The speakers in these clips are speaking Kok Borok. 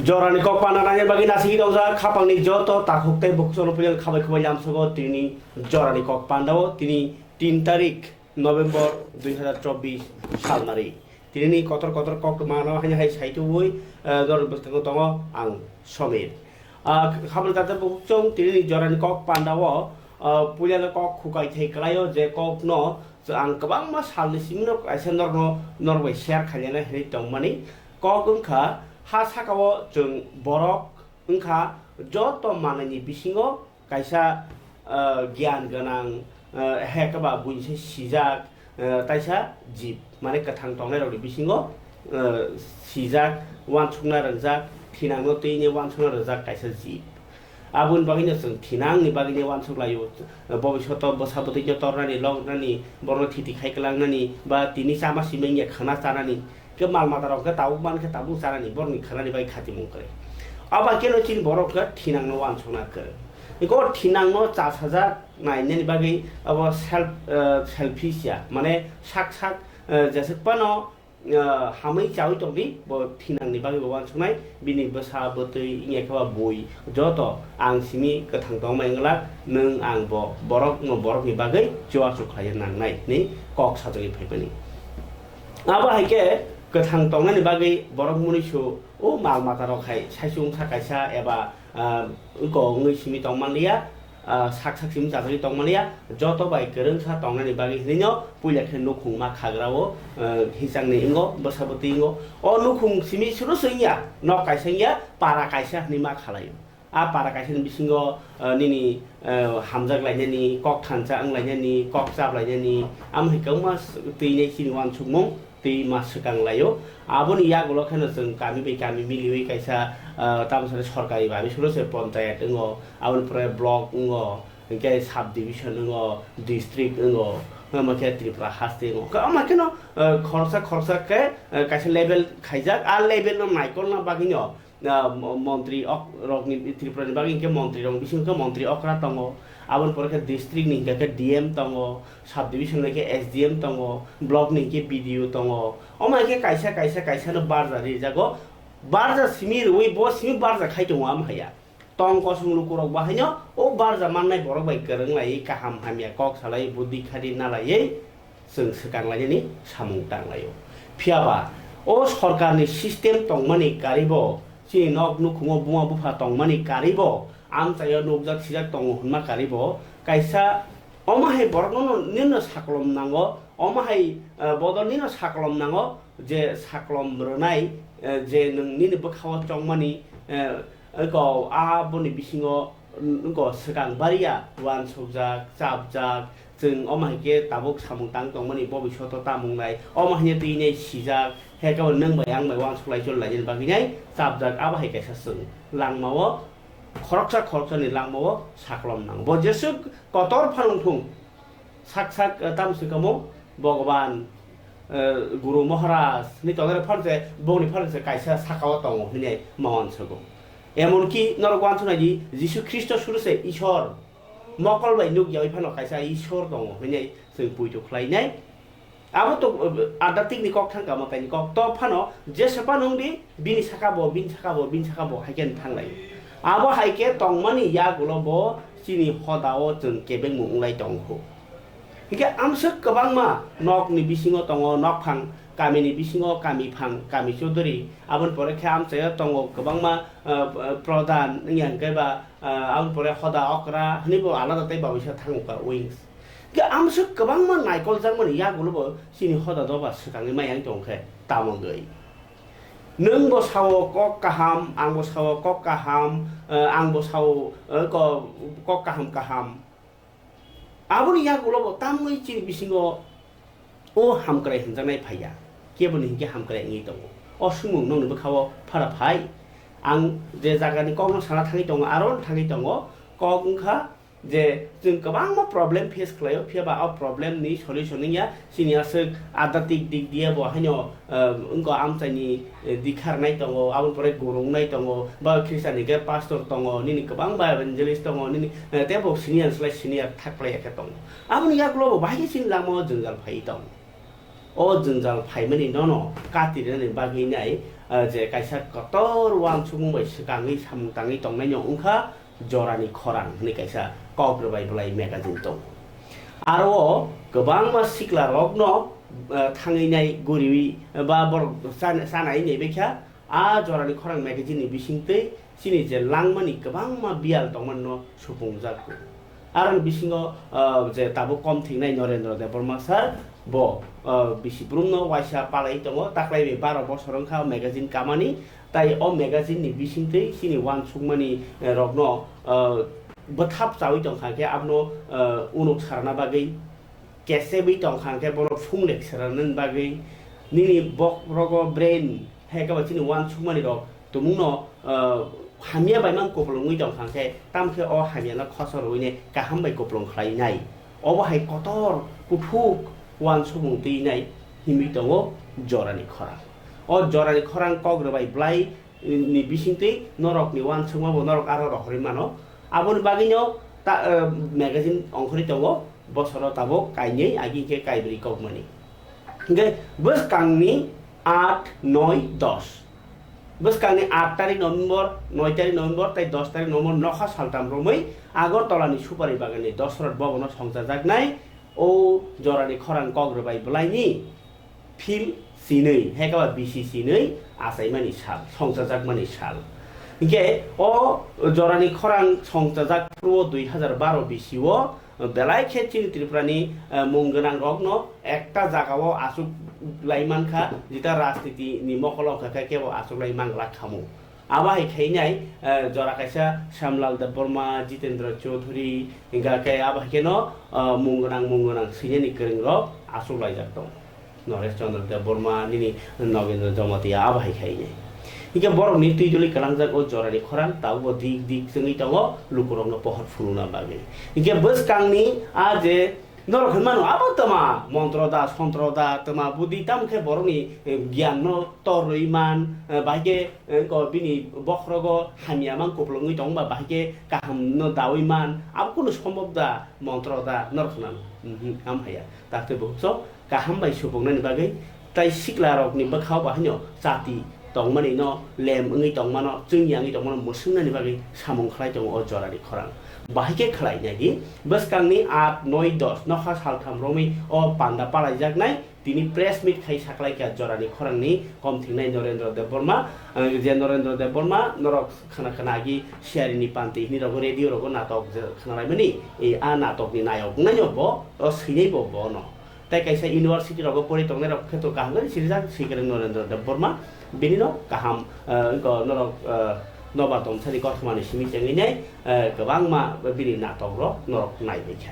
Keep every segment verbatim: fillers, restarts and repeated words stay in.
Jorani kok panda nangya bagwi nasigi tongjak khapangni joto takhuk tei bukhuk chwngno puila khabai khabai lamsogo tini jorani kok pandao tini tin tarik November dui hazar chobbish salnari. Tinini kotor kotor kok mano haino hai saitubui, eh, jorani bwskango tongo ang Somir. Ah, khabra jata bukhuk chwng tinini jorani kok pandao, ah, puila kok khukai thai kwlaio je kokno ang kwbangma salni simi no kaisa norno, norbai share khailana hinwi tongmani. Kok wngkha, ha sakao chwng borok wngkha joto manwini bisingo kaisa, ah, giyan gwnang, ah, he khe ba buini se sijak, ah, taisa jib, mane kwthang tongnai rokni bisingo, ah, sijak, uansukna rwngjak, thinangno twi uansukna rwngjak kaisa jib. Aboni bagwino chwng thinangni bagwino uansuk laio. Bobishoto bwsa bwtwino tornani, lognani, borokno thiti khai kwlangnani, ba tini chama simi wngya khwna chanani, khe mal mata rok khe tabuk man khe tabuk chanani, borokni khwnani bagwi khatimung kwrwi. Abo khe no chini borok khe thinangno uansukna kwrwi. Iko thinangno chasajak nainani bagwi abo self, eh, selfish ya, mane sak sak, eh, jeswk phano ah, hamwi chawi tongdi, bo thinangni bagwi bo uansuknai, bini bwsa, bwtwi, wngya khe ba bui, joto ang simi kwthang tongmai wngla, nwng ang bo borok, no borokni bagwi chuachu khlaiwi nangnai, hinwi kok sajagwi phaimani. Abo hai khe kwthang tongnani bagwi borok munisu o mal mata rok hai saichung sa kaisa eba, ah, wngko wngwi simi tongmanliya, ah, sak sak simi chajagwi tongmaniya, joto bai kwrwngsa tongnani bagwi hinwino puila khe nukhung ma khagrao, ah, hisangni wngo, bwsa bwtwi wngo. O nukhung simi suru se wngya, nok kaisa wngya, para kaisa hinwi ma khalaio. A para kaisani bisingo, ah, nini, ah, hamjak lainani, kok thansa wng lainani, kok chap lainani, amo hai kwbangma s-, twinai chini uansukmung. Twi ma swkang laio. Aboni yagulo kheno chwng kami bai kami miliwi kaisa, ah, tamo sani sorkari babi suro se ponchayat wngo, aboni pore block wngo, hinkhe sub division wngo, district wngo, omo khe Tripura haste wngo. Khe omo kheno, ah, khoroksa khoroksa khe, ah, kaisa level khaijak, a level no naikolna bagwino ah, mo-, montri ok rokni, Tripura ni bagwi hinkhe montri rok bisingo khe montri okra tongo, aboni pore khe district ni hinkhe khe D M tongo, sub division ni khe S D M tongo, block ni hinkhe B D O tongo. Omo hai khe kaisa, kaisa, kaisa no barja rijago. Barja simi rwi bo simi barja khai tongo, amo haiya. Tong kosong lukurok bo haino o barja mannai borok bai kwrwng laiwi kaham hamya kok salai, buddhi khadi nalaiwi chwng swkang lainani samung tang laio. Phiya ba o sorkarni system tongmani karibo, chini nok nukhungo buma bupha tongmani karibo, amchaio nukjak sijak tongo hwnma karibo, kaisa omo hai borokno nino saklom nango, omo hai, eh, bodol nino saklom nango, je saklom rwnai, eh, je nwng nini bwkhao chongmani, eh, eko aboni bisingo, mm, eko swkang baria uansukjak, chapjak, chwng omo hai khe tabuk samung tang tongmani bobishoto tamung nai, omo hai twi nai sijak, he khe nwng bai ang bai uansuk lai chol lainani bagwi nai chapjak, abo hai kaisa chwng langmao khoroksa khoroksani langmao saklom nango. Bo jeswk kotor phanung thung, sak sak, eh, tamo se kamo Bhagwan, eh, Guru Maharaj ni tongnairok phano se, bongni phano se kaisa sakao tongo hinwi ma uansukgo. Emonki norok uansuknai di, Jisu Khristo suru se Ishwar, mokol bai nuk yaui phano kaisa Ishwar tongo hinwi chwng poito khlainai. Abo to, eh, adhatik ni kok thang kamo, tai ni kok to phano jesa phano wng di, bini saka bo, bini saka bo, bini saka bo, hai khe thang lai. Abo hai khe tongmani yagulo bo chini hoda o chwng kebengmung wng lai tong kho. Hinkhe amswk kwbangma nok ni bisingo tongo, nok phang kami ni bisingo kami phang, kami chaudhuri, aboni pore khe amchaio tongo kwbangma, eh, pradhan wngya hinkhe ba, eh, aboni pore hoda okra hinwi bo alada tei babuisa thango ka wings. Hinkhe amswk kwbangma naikol jakmani yagulo bo chini hoda doba swkangwi maya wng tong khe tamo wngwi. Nwng bo sao kok kaham, ang bo sao kok kaham, eh, ang bo sao, eh, ko-, kok kaham kaham. Aboni yagulo bo tamwi chini bisingo o hamkrai hinjaknai phaiya. Keboni hinkhe hamkrai wngwi tongo. O swngmung nokni bwkhao phara phai. Ang je jagani kokno sana thangwi tongo, aro thangwi tongo. Kok wngkha je chwng kwbangma problem face khlaio, phiya ba o problem ni solution wngya. Chini aswk adhatik dik diya bo haino, eh, wngkha amchaini, eh, dikha rwnai tongo, aboni pore guru wngnai tongo, ba Christian ni khe pastor tongo, nini kwbang ba evangelist tongo, nini, eh, tei bo senior slai senior thak phlai ya khe tongo. Aboni yagulo bo bahai khe chini lama o jwngjal phai tongo. O jwngjal phaimani nono kati rwnani bagwi nai ah, je kaisa kotor uansukmung bai swkangwi samung tangwi tongnaino wngkha Jorani Khorang hwnwi kaisa kok rwbai bwlai magazine tongo. Aro o kwbangma siklarokno, ah, thangwi nai guriwi ba borok chan-, chanai nai baikha. A Jorani Khorang magazine ni bisingtwi chini je langmani kwbangma biyal tongmani no supungjago. Aroni bisingo, ah, je tabuk kom thingnai Norendra Debbarma sir, bo, ah, bisi brumno waisa palai tongo, taklai bai baro bosor wngkha o magazine kamani, tai o magazine ni bisingtwi chini uansukmani, eh, rokno, ah, bwthap chawi tongkha khe abono, ah, unuk sarna bagwi kesebwi tongkha hwnkhe bono phunglek sernani bagwi nini bok rogo brain hai khe bo chini uansukmani rok tumungno, ah, hamya bai mang kupulung wngwi tongkha hwnkhe tamo khe o hamya no khoso rwui nai kaham bai kupulung khlai nai. Obo hai kotor kuthuk uansukmung twi nai himwi tongo Jorani Khorang. O Jorani Khorang kok rwbai bwlai ni bisingtwi norokni uansukma bo norok aro rohorwi mano. Aboni bagwino ta, eh, magazine ongkhorwi tongo, bosoro tabuk kainwi agi khe kaibrwi kokmani. Hingkhe bwskangni aat, noi, dos. Bwskangni aat tarik November, noi tarik November tei dos tarik November nokha saltam romwi Agartala ni Supari Bagan ni Dosrot Bhavan o songchajaknai o Jorani Khorang kok rwbai bwlaini phil sinwi, hekaba bisi sinwi achaimani sal, songchajakmani sal. Hinkhe o Jorani Khorang songchajak phuru o dui hazar baro bisi o belai khe chini Tripura ni, eh, mung gwnang rok no ekta jaga o achuk lai mankha, jeta rajniti ni mokol o khe kebo achuk lai manglak khamu. Abo hai khainai, eh, jora kaisa Shyamlal Debbarma, Jitendra Chaudhary, hingkha khe abo hai kheno, eh, mung gwnang, mung gwnang swinani kwrwng rok achuk laijak tongo. Noresh Chandra Debbarma, nini Nogendra Jamatia abo hai khainai. Hingkhe borokni twi duli kwlangjak o Jorani Khorang tabukbo dik dik chwngwi tongo lukurokno pohor phunukna bagwi. Hingkhe bwskangni a je Norok hwn mano, abo tma montro da, sontro da, tma budi, tamo khe borokni, eh, giyan no torwi man, eh, bahai khe, eh, ko bini bokhorogo hamya mang kupulungwi tongba, bahai khe kaham no dawi man, abo kunu sombok da, montro da, norok hwn mano. Mhm, ham haya. Takte bo so kaham bai supungnani bagwi Tai siklarokni bwkhao bo haino chati tongmani no lem wngwi tongmano, chwngya wngwi tongmano mwswngnani bagwi samung khlai tongo o jorani khorang. Bahai khe khlai nai di, bwskangni aat, noi, dos nokha saltham romwi o panda palaijaknai, tini press meet khai saklaikha jorani khorangni komthingnai Norendra Debbarma, eh, je Norendra Debbarma norok khna khna agi siarini panti hini rogo, radio rogo natok je khnalaimani, eh, a natokni nayok wngnaino bo, o swinai bo bono. Tai kaisa university rogo pori tongnai rok khe to kaham khe sirijak, swikwrwng Norendra Debbarma, bini no kaham, eh, wngkha norok, eh, nobar tongthani kothomani simi chengwi nai, eh, kwbangma bini natok rok norok naibaikha.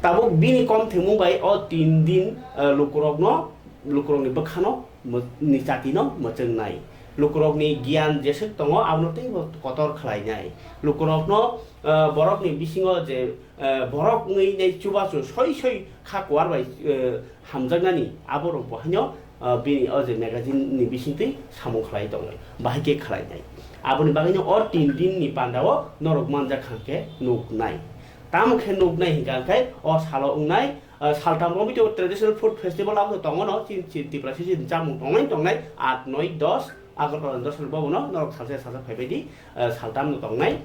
Tabuk bini komthemung bai o tin din, eh, lukurokno, lukurokni bwkhano, mw-, ni chati no mwchwngnai. Lukurokni giyan jeswk tongo abono teibo kotor khlainai. Lukurokno, eh, borokni bisingo je eh, borok wngwi nai chubachu soi soi kha kuar bai, eh, hamjaknani aborok bo haino, eh, bini o je magazine ni bisingtwi samung khlai tongo, bahai khe khlai nai. Aboni bagwino o tin din ni panda o norok manjak kha khe nuk nai. Tamo khe nuk nai hinkha khe o salo wng nai, eh, saltham romwi to traditional food festival abo tongo no, chin, chin Tripura sisi chamung tongnai tongnai, aat, noi, dos Agartala ni dos bobo no norok salsa salsa phaibai di, eh, saltham no tongnai.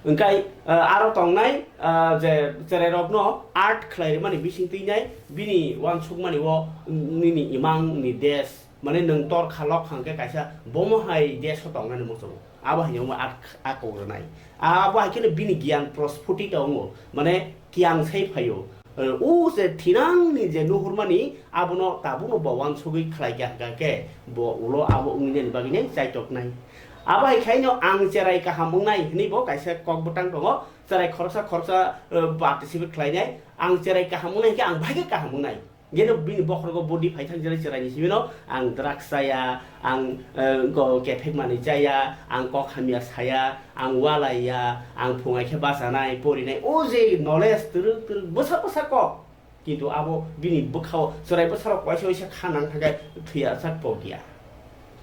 Hingkai, ah, aro tongnai, ah, je cherairokno art khlai rwmani bising twi nai, bini uansukmani o nini imang ni desh, mane nwng tor kha lok hangkhe kaisa bomo hai desh o tongnani muchungo. Abo hai wngma art a kok rwnai. Abo hai kheno bini giyan prosphutita wngo, mane kiyang sai phaio. Eh, o je thinangni je nuhurmani, abono tabukno bo uansugwi khlai kha, hwnkha khe bo ulo abo wngwi nani bagwi nai chaitoknai. Abo hai khaino ang cherai kaham wngnai hwnwi bo kaisa kok bwtang tongo, cherai khoroksa khoroksa, eh, participate khlainai, ang cherai kaham wngnai hwnkhe ang bahai khe kaham wngnai. Geno bini bokhorogo body phai thang cherai cheraini simi no ang drugs chaya, ang, eh, go kephek manwi chaya, ang kok hamya saya, ang walaiya, ang phungai khe bachanai, porinai, o je knowledge twrwk twrwk bwsa bwsa kok. Kintu abo bini bwkhao chwrai bwsarok waisa waisa kha nang thangkhe thwiya sak pok ya.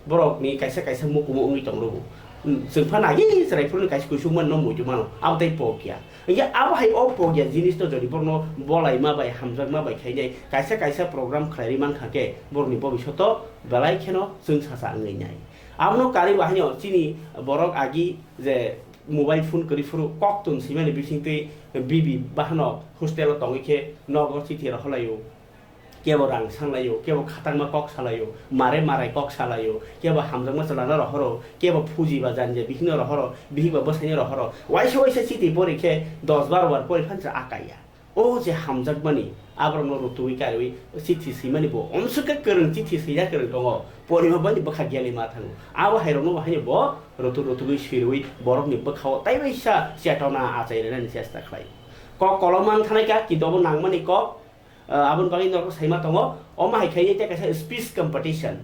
Borokni kaisa kaisa mukumu wngwi tongrwgo. Chwng pha nagi chwrai phuru kaisa kuisuk mano muitu mano, abo tei pok ya. Hinkhe abo hai o pok ya jinis no jodi borokno bolaima bai hamjakma bai khainai kaisa kaisa program khlai ri mankha khe borokni bobishoto belai kheno chwng sacha wngwi nai. Abono karwi bo haino chini borok agi je mobile phone kwrwi phuru koktun swimani bisingtwi bibi bahano hostel o tongwi khe nogo chithi rohorlaio. Kebo rang sanglaio, kebo khatangma kok salaio, mare marai kok salaio, kebo hamjakma chwlano rohoro, kebo phuji ba janja bihikno rohoro, bihik ba bwsaino rohoro. Waisa waisa chiti pori khe dos baro bar pori phansa akaiya. O je hamjakmani, aborokno rutugwi kariwi chithi swimani bo omswk khe kwrwng chithi swina kwrwng tongo, porima bani bwkha geli ma thango. Abo hairokno bo haino bo rutuk rutugwi swirwi borokni bwkhao taibaisa chetona achai rwnani chesta khlai. Kok kolom mang thanai kha, kintu obo nangmani kok, Ah, aboni bagwi norok saima tongo, omo hai khe tei kaisa speech competition.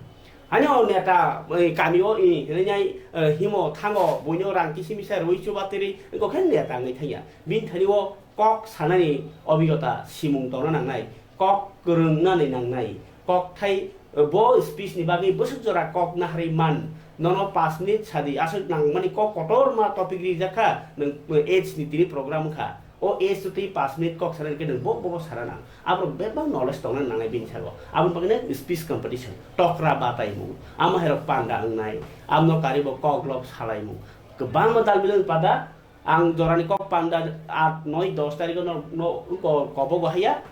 Ani o neta, eh, kami o, eh, rinai, eh, himo thango, buino rang kisi misa rwi chuba tiri, eko khe neta wngwi thangya. Bini thani o kok sanani obigota simung tongna nangnai, kok kwrwng nani nangnai, kok thai, eh, bo speech ni bagwi bwswk jora kok naharwi man, nono pash minute sadi, aswk nangmani kok kotor ma topic rijak kha, nwng, eh, age ni tini program wngkha. O age o twi pash minute kok sana hwnkhe nwng bo, bo, bo sana nang. Aborok bebak knowledge tongna nangnai bini sago. Aboni bagwi no speech competition, tokra bataimung, amo hai rok panda wngnai, amno kari bo kok lok salaimung. Kwbangma dal bilang pada, ang jorani kok panda aat, noi, dos tarikh no, no, ko-, kobogo haiya,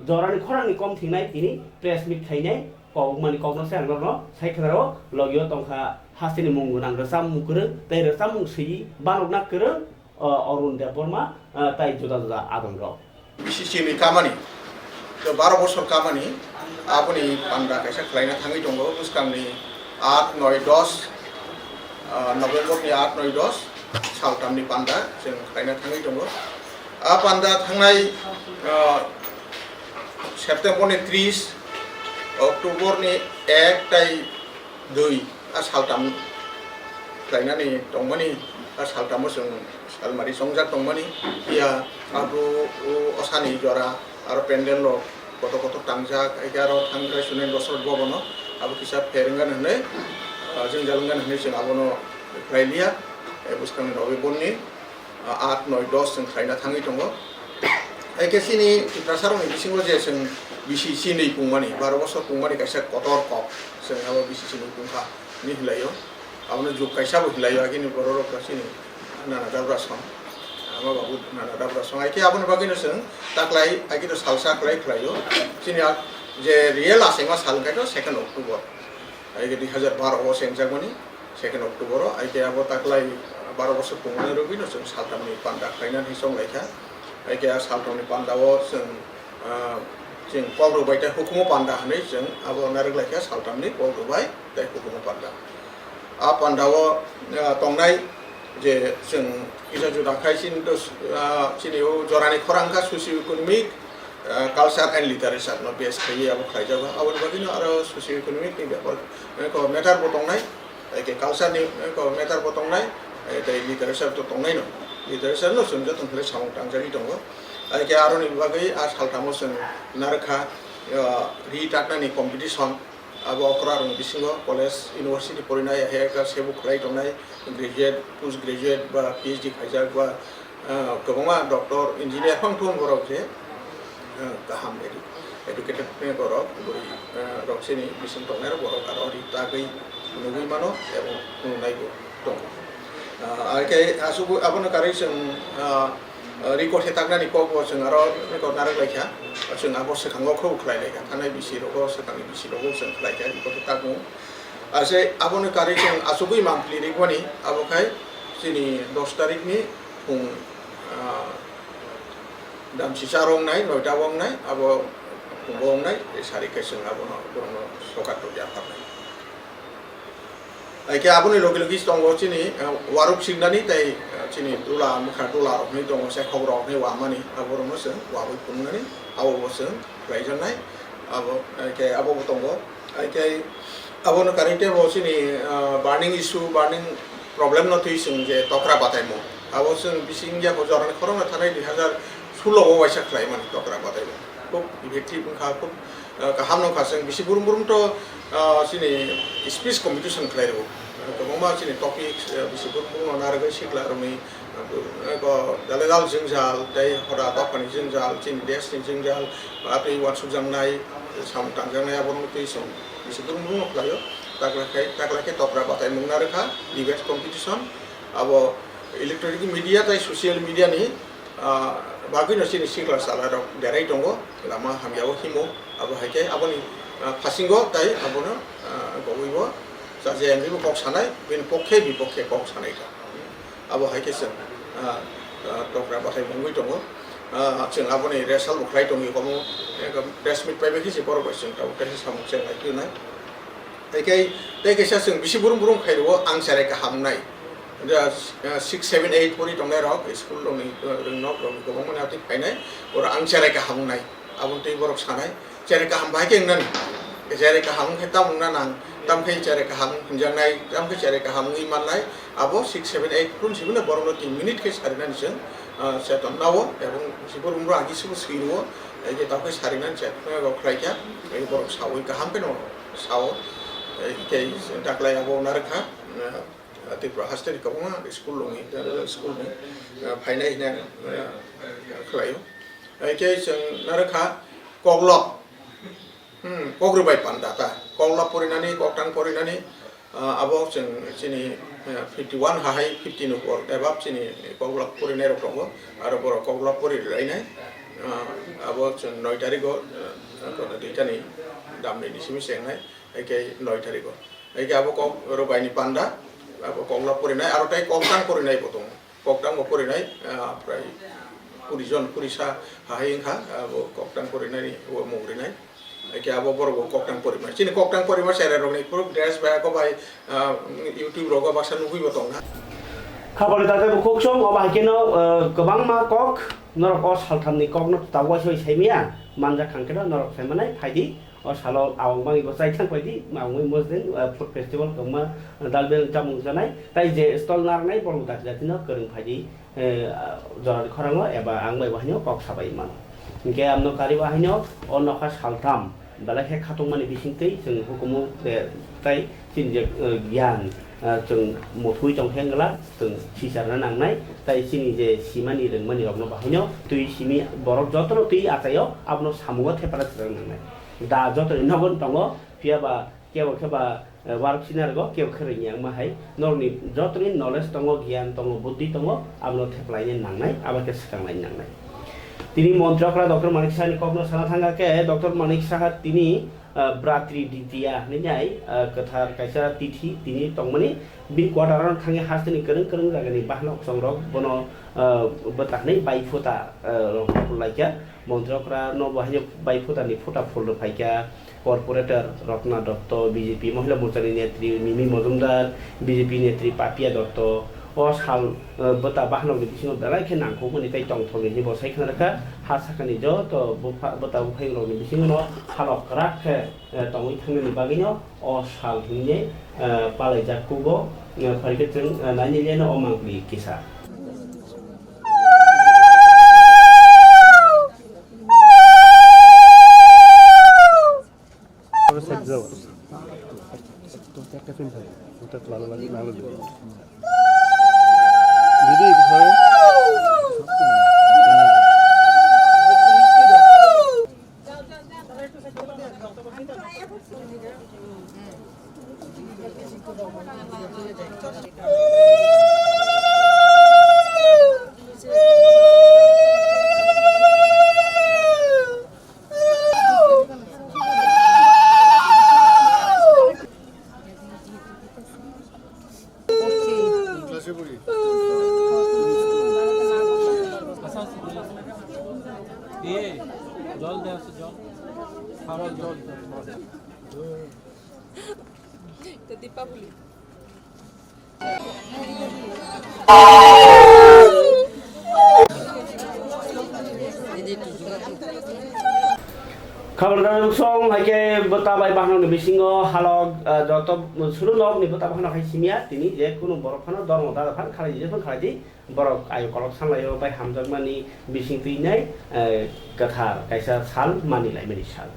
jorani khorang ni kom thingnai tini press meet khainai, kok mani kok no se ang norno sai khnaro, logio tongkha hasteni mung gwnang rwchapmung kwrwng, tei rwchapmung swiwi banokna kwrwng, o, Arun Debbarma, o, tai juda juda adongrok. B C C ni kamani, to baro bosor kamani, aboni panda kaisa khlaina thangwi tongo, bwskangni aat, noi, dos, o, November ni aat, noi, dos, saltamni panda chwng khlaina thangwi tongo. A panda thangnai, o, September ni tris, October ni ek tai dui, a saltam khlainani tongmani, a saltamo chwng salmari chongjak tongmani, iya abo o osani jora aro pendel rok kotor kotor tangjak, haikhe aro thangkrai sune Dosrot Bhavan o abo kisa pher wngani hwnwi, ah, jwngjal wngani hwnwi chwng abono khlai liya, eh, bwskangni November ni, ah, aat, noi, dos chwng khlaina thangwi tongo. Haikhe chini Tiprasarokni bisingo je chwng bisi chinwi pungmani, baro bosor pungmani kaisa kotor kok, chwng abo bisi chinwi pungkha hinwi hinlaio. Abono juk kaisa bo hinlaio, agini bororok chini Nana Dabra song, ama babu Nana Dabra song. Haikhe aboni bagwino chwng taklai, haikhe to salsa kwlai khlaio. Chini a je real achaima sal wngkha to second October. Haikhe dui hazar baro o chengjakmani second October o. Haikhe abo taklai baro bosor pungmani rwgwino chwng saltamni panda khlaina hinwi chonglaikha. Haikhe a saltamni panda o chwng, ah, chwng kok rwbai tei hukumu panda hinwi chwng abo narwk laikha, saltamni kok rwbai tei hukumu panda. A panda o, ah, tongnai je chwng kisa juda khai chini to, ah, chini o jorani khorang kha socio economic, ah, culture and literature no base khaiwi abo khlaijago. Aboni bagwino aro socio economic ni bepar, eh, ko matter bo tongnai, haikhe culture ni, eh, ko matter bo tongnai, eh, tei literature to tongnai no. Literature no chwng joto khlai samung tangjagwi tongo. Haikhe aroni bagwi a saltamo chwng narwkha, ah, ri taknani competition. Abo okra rokni bisingo college, university porinai, hai khe sebo khlai tongnai, graduate, post graduate ba P H D khaijak ba, ah, kwbangma doctor, engineer phano thung borok je, ah, kaham edu-, educated borok, bwrwi, ah, rok chini bising tongnai rok borok aro ri tagwi nugwi mano ebong nungnai bo tongo. Ah, hai khe asugwi abono karwi chwng, ah, Ah, record khe taknani kok bo chwng aro record narwk lai kha. Chwng abo swkango khe bo khlai lai kha. Thanai bisi rogo, swkangni bisi rogo chwng khlai kha record khe takmung. Ase aboni karwi chwng achugwi mangpili rikmani, abo khai chini dos tarikni phung, ah, damsisa rongnai, noita wngnai, abo phungo wngnai, sari khe chwng abono borokno sokat rwdi apharnai. Haikhe aboni logi logi tongo chini, eh, waruk singnani tei, eh, chini dula, mwkha dula rok hinwi tongo, sekhok rok hinwi wamani, aborokno chwng wabwi phunuknani, abo bo chwng khlaijaknai, abo, haikhe abo bo tongo. Haikhe abono karwi teibo chini, eh, burning issue, burning problem no twi chwng je tokra bataimung, abo chwng bising ya bo jorani khoroknwi thanai dui hazar sulo o waisa khlaimani tokra bataimung. Khub effective wngkha, khub, ah, kaham no wngkha. Chwng bisi burum burum to, ah, chini speech competition khlai rwo. Kwbangma chini topic, eh, bisi burung burung no narwgwi sikla rokni, eh, eko dalai lal jwngjal, tei hora dophani jwngjal, chini desh ni jwngjal, atwi uansukjaknai, samung tangjaknai, abono twi chwng bisi burung burung no khlaio. Takla khe, takla khe tokra batai mung narwkha, debate competition, abo electronic media tei social media ni, ah, bagwino chini sikla chwla rok berai tongo, lama hamya o himo, abo hai khe aboni, ah, phasingo tei abono, ah, gobwi bo chaja wngwibo kok sanai, bini pokhe bipokhe kok sanai kha. Abo hai khe chwng, ah, ah, tokra bathai mungwi tongo. Ah, chwng aboni result bo khlai tongwi omo, ekdom press meet paibai khe se borok bai chwng tabuk kaisa samung chenglai twnai. Tei khe, tei kaisa chwng bisi burung burung khai rwo ang cherai kaham wngnai. Da, ah, six, seven, eight pori tongnai rok school rokni, ah, rwngnok rokni kwbangma ni atwi phainai, oro ang cherai kaham wngnai. Aboni twi borok sanai, cherai kaham bahai khe wngnani. Cherai kaham wngkhe tamo wngna nang, tamo khe cherai kaham hwnjaknai, tamo khe cherai kaham wngwi mannai. Abo six, seven, eight phuru sibino borokno tin minute khe sarinani chwng, ah, cheton nao, ebong siboro umro agi sibo swi rwo, eh, je tamo khe sarinani cheton khlai kha, eh, borok saui kaham kheno sao, eh, tei daklai abo narwkha, eh, Tripura haste ni kwbangma school rokni, eh, school ni, eh, phainai hwnwi ang, eh, khlaio. Hai khe chwng narwkha koklop, hmm, kok rwbai panda ta. Koklop porinani, koktang porinani, ah, abo chwng chini, eh, fifty one ha hai fifty ni upor ebab chini koklop porinai rok tongo. Aro borok koklop pori rwlainai, ah, abo chwng noi tarigo, eh, kono duitani damni ni simi chengnai, hai khe noi tarigo. Hai khe abo kok rwbaini panda, abo koklop porinai, aro tei koktang porinai bo tongo. Koktang bo porinai, ah, prai kuri jon, kuri sa hai wngkha, abo koktang porinai, o mung rinai. Hai khe abo borok bo koktang porima. Chini koktang porima cherai rokni phuru dress bai, ako bai, ah, YouTube rogo baksa nugwi bo tongna. Khabari tatai bo kok song, obo hai kheno, ah, kwbangma kok, norok o salthamni kokno tabuk waisa bai saimaya, manjak khan kheno norok saimanai, phaidi. O salo awang bangwi bo chai thang paidi, awangwi mosdeng, ah, food festival kwbangma, ah, dal bel chamung chanai, tai je stall narwknai borok dakti dakti no kwrwng phaidi, eh, ah, jorani khorango eba ang bai bo haino kok sabai mano. Hinkhe amno kari bo haino o nokha saltham belai khe khatungmani bisingtwi chwng hukumu, eh, tai chini je, eh, giyan, ah, chwng muthungwi tong khe wngla chwng sicharna nangnai, tai chini je simani rwngmani rokno bo haino twi simi borok jotono twi achaio abono samungo thepara swrwng nangnai. Da jotoni nogo tongo, phiya ba kebo khe ba, eh, warok sinargo, kebo khe rwngya wngma hai. Norokni jotoni knowledge tongo, giyan tongo, buddhi tongo, abono theplaina nangnai, abo khe swkang laina nangnai. Tini montri okra Doctor Manik Sahani kokno sana thangkha khe, Doctor Manik Saha tini, eh, Bratri Ditya hinwi nai, eh, kwthar kaisa tithi tini tongmani, bini quarter-o thangwi hasteni kwrwng kwrwng jagani bahno kwchongrok bono, eh, bwtahni bai phuta, eh, rok laikha. Montri okra no bo haino bai phuta ni phuta phul rwphaikha, corporator Ratna Dotto, B J P Mohila Morcha ni netri Mimi Mojumdar, B J P netri Papia Dotto. O sal, eh, bwta bahanok ni bisingo belai khe nangkukmani tei tongthokni hinwi bo sai khna rwkha. Ha sakani joto bupha-, bwta buphayung rokni bisingo no halok kwrak khe, eh, tongwi thangnani bagwino o sal hinwi, eh, palaijak kugo, eh, phai khe chwng, eh, naini liano o mangpili kisa. Oro side jao. Ekta film thai. Otak lala lagi nalo dulu. Jadi itu saya. এ, জল দে আছে, জল। খাবার জল। তো Deepavali. Khabardar song hai khe bwta bai bahanok ni bisingo halok, ah, joto suru nok ni bwta bahanok hai simya tini je kunu borok phano dormo dada phan khalai di, je phan khalai di, borok ayo kolok sanlai o bai hamjakmani bising twi nai, eh, kwthar kaisa sal mani lai mani sal.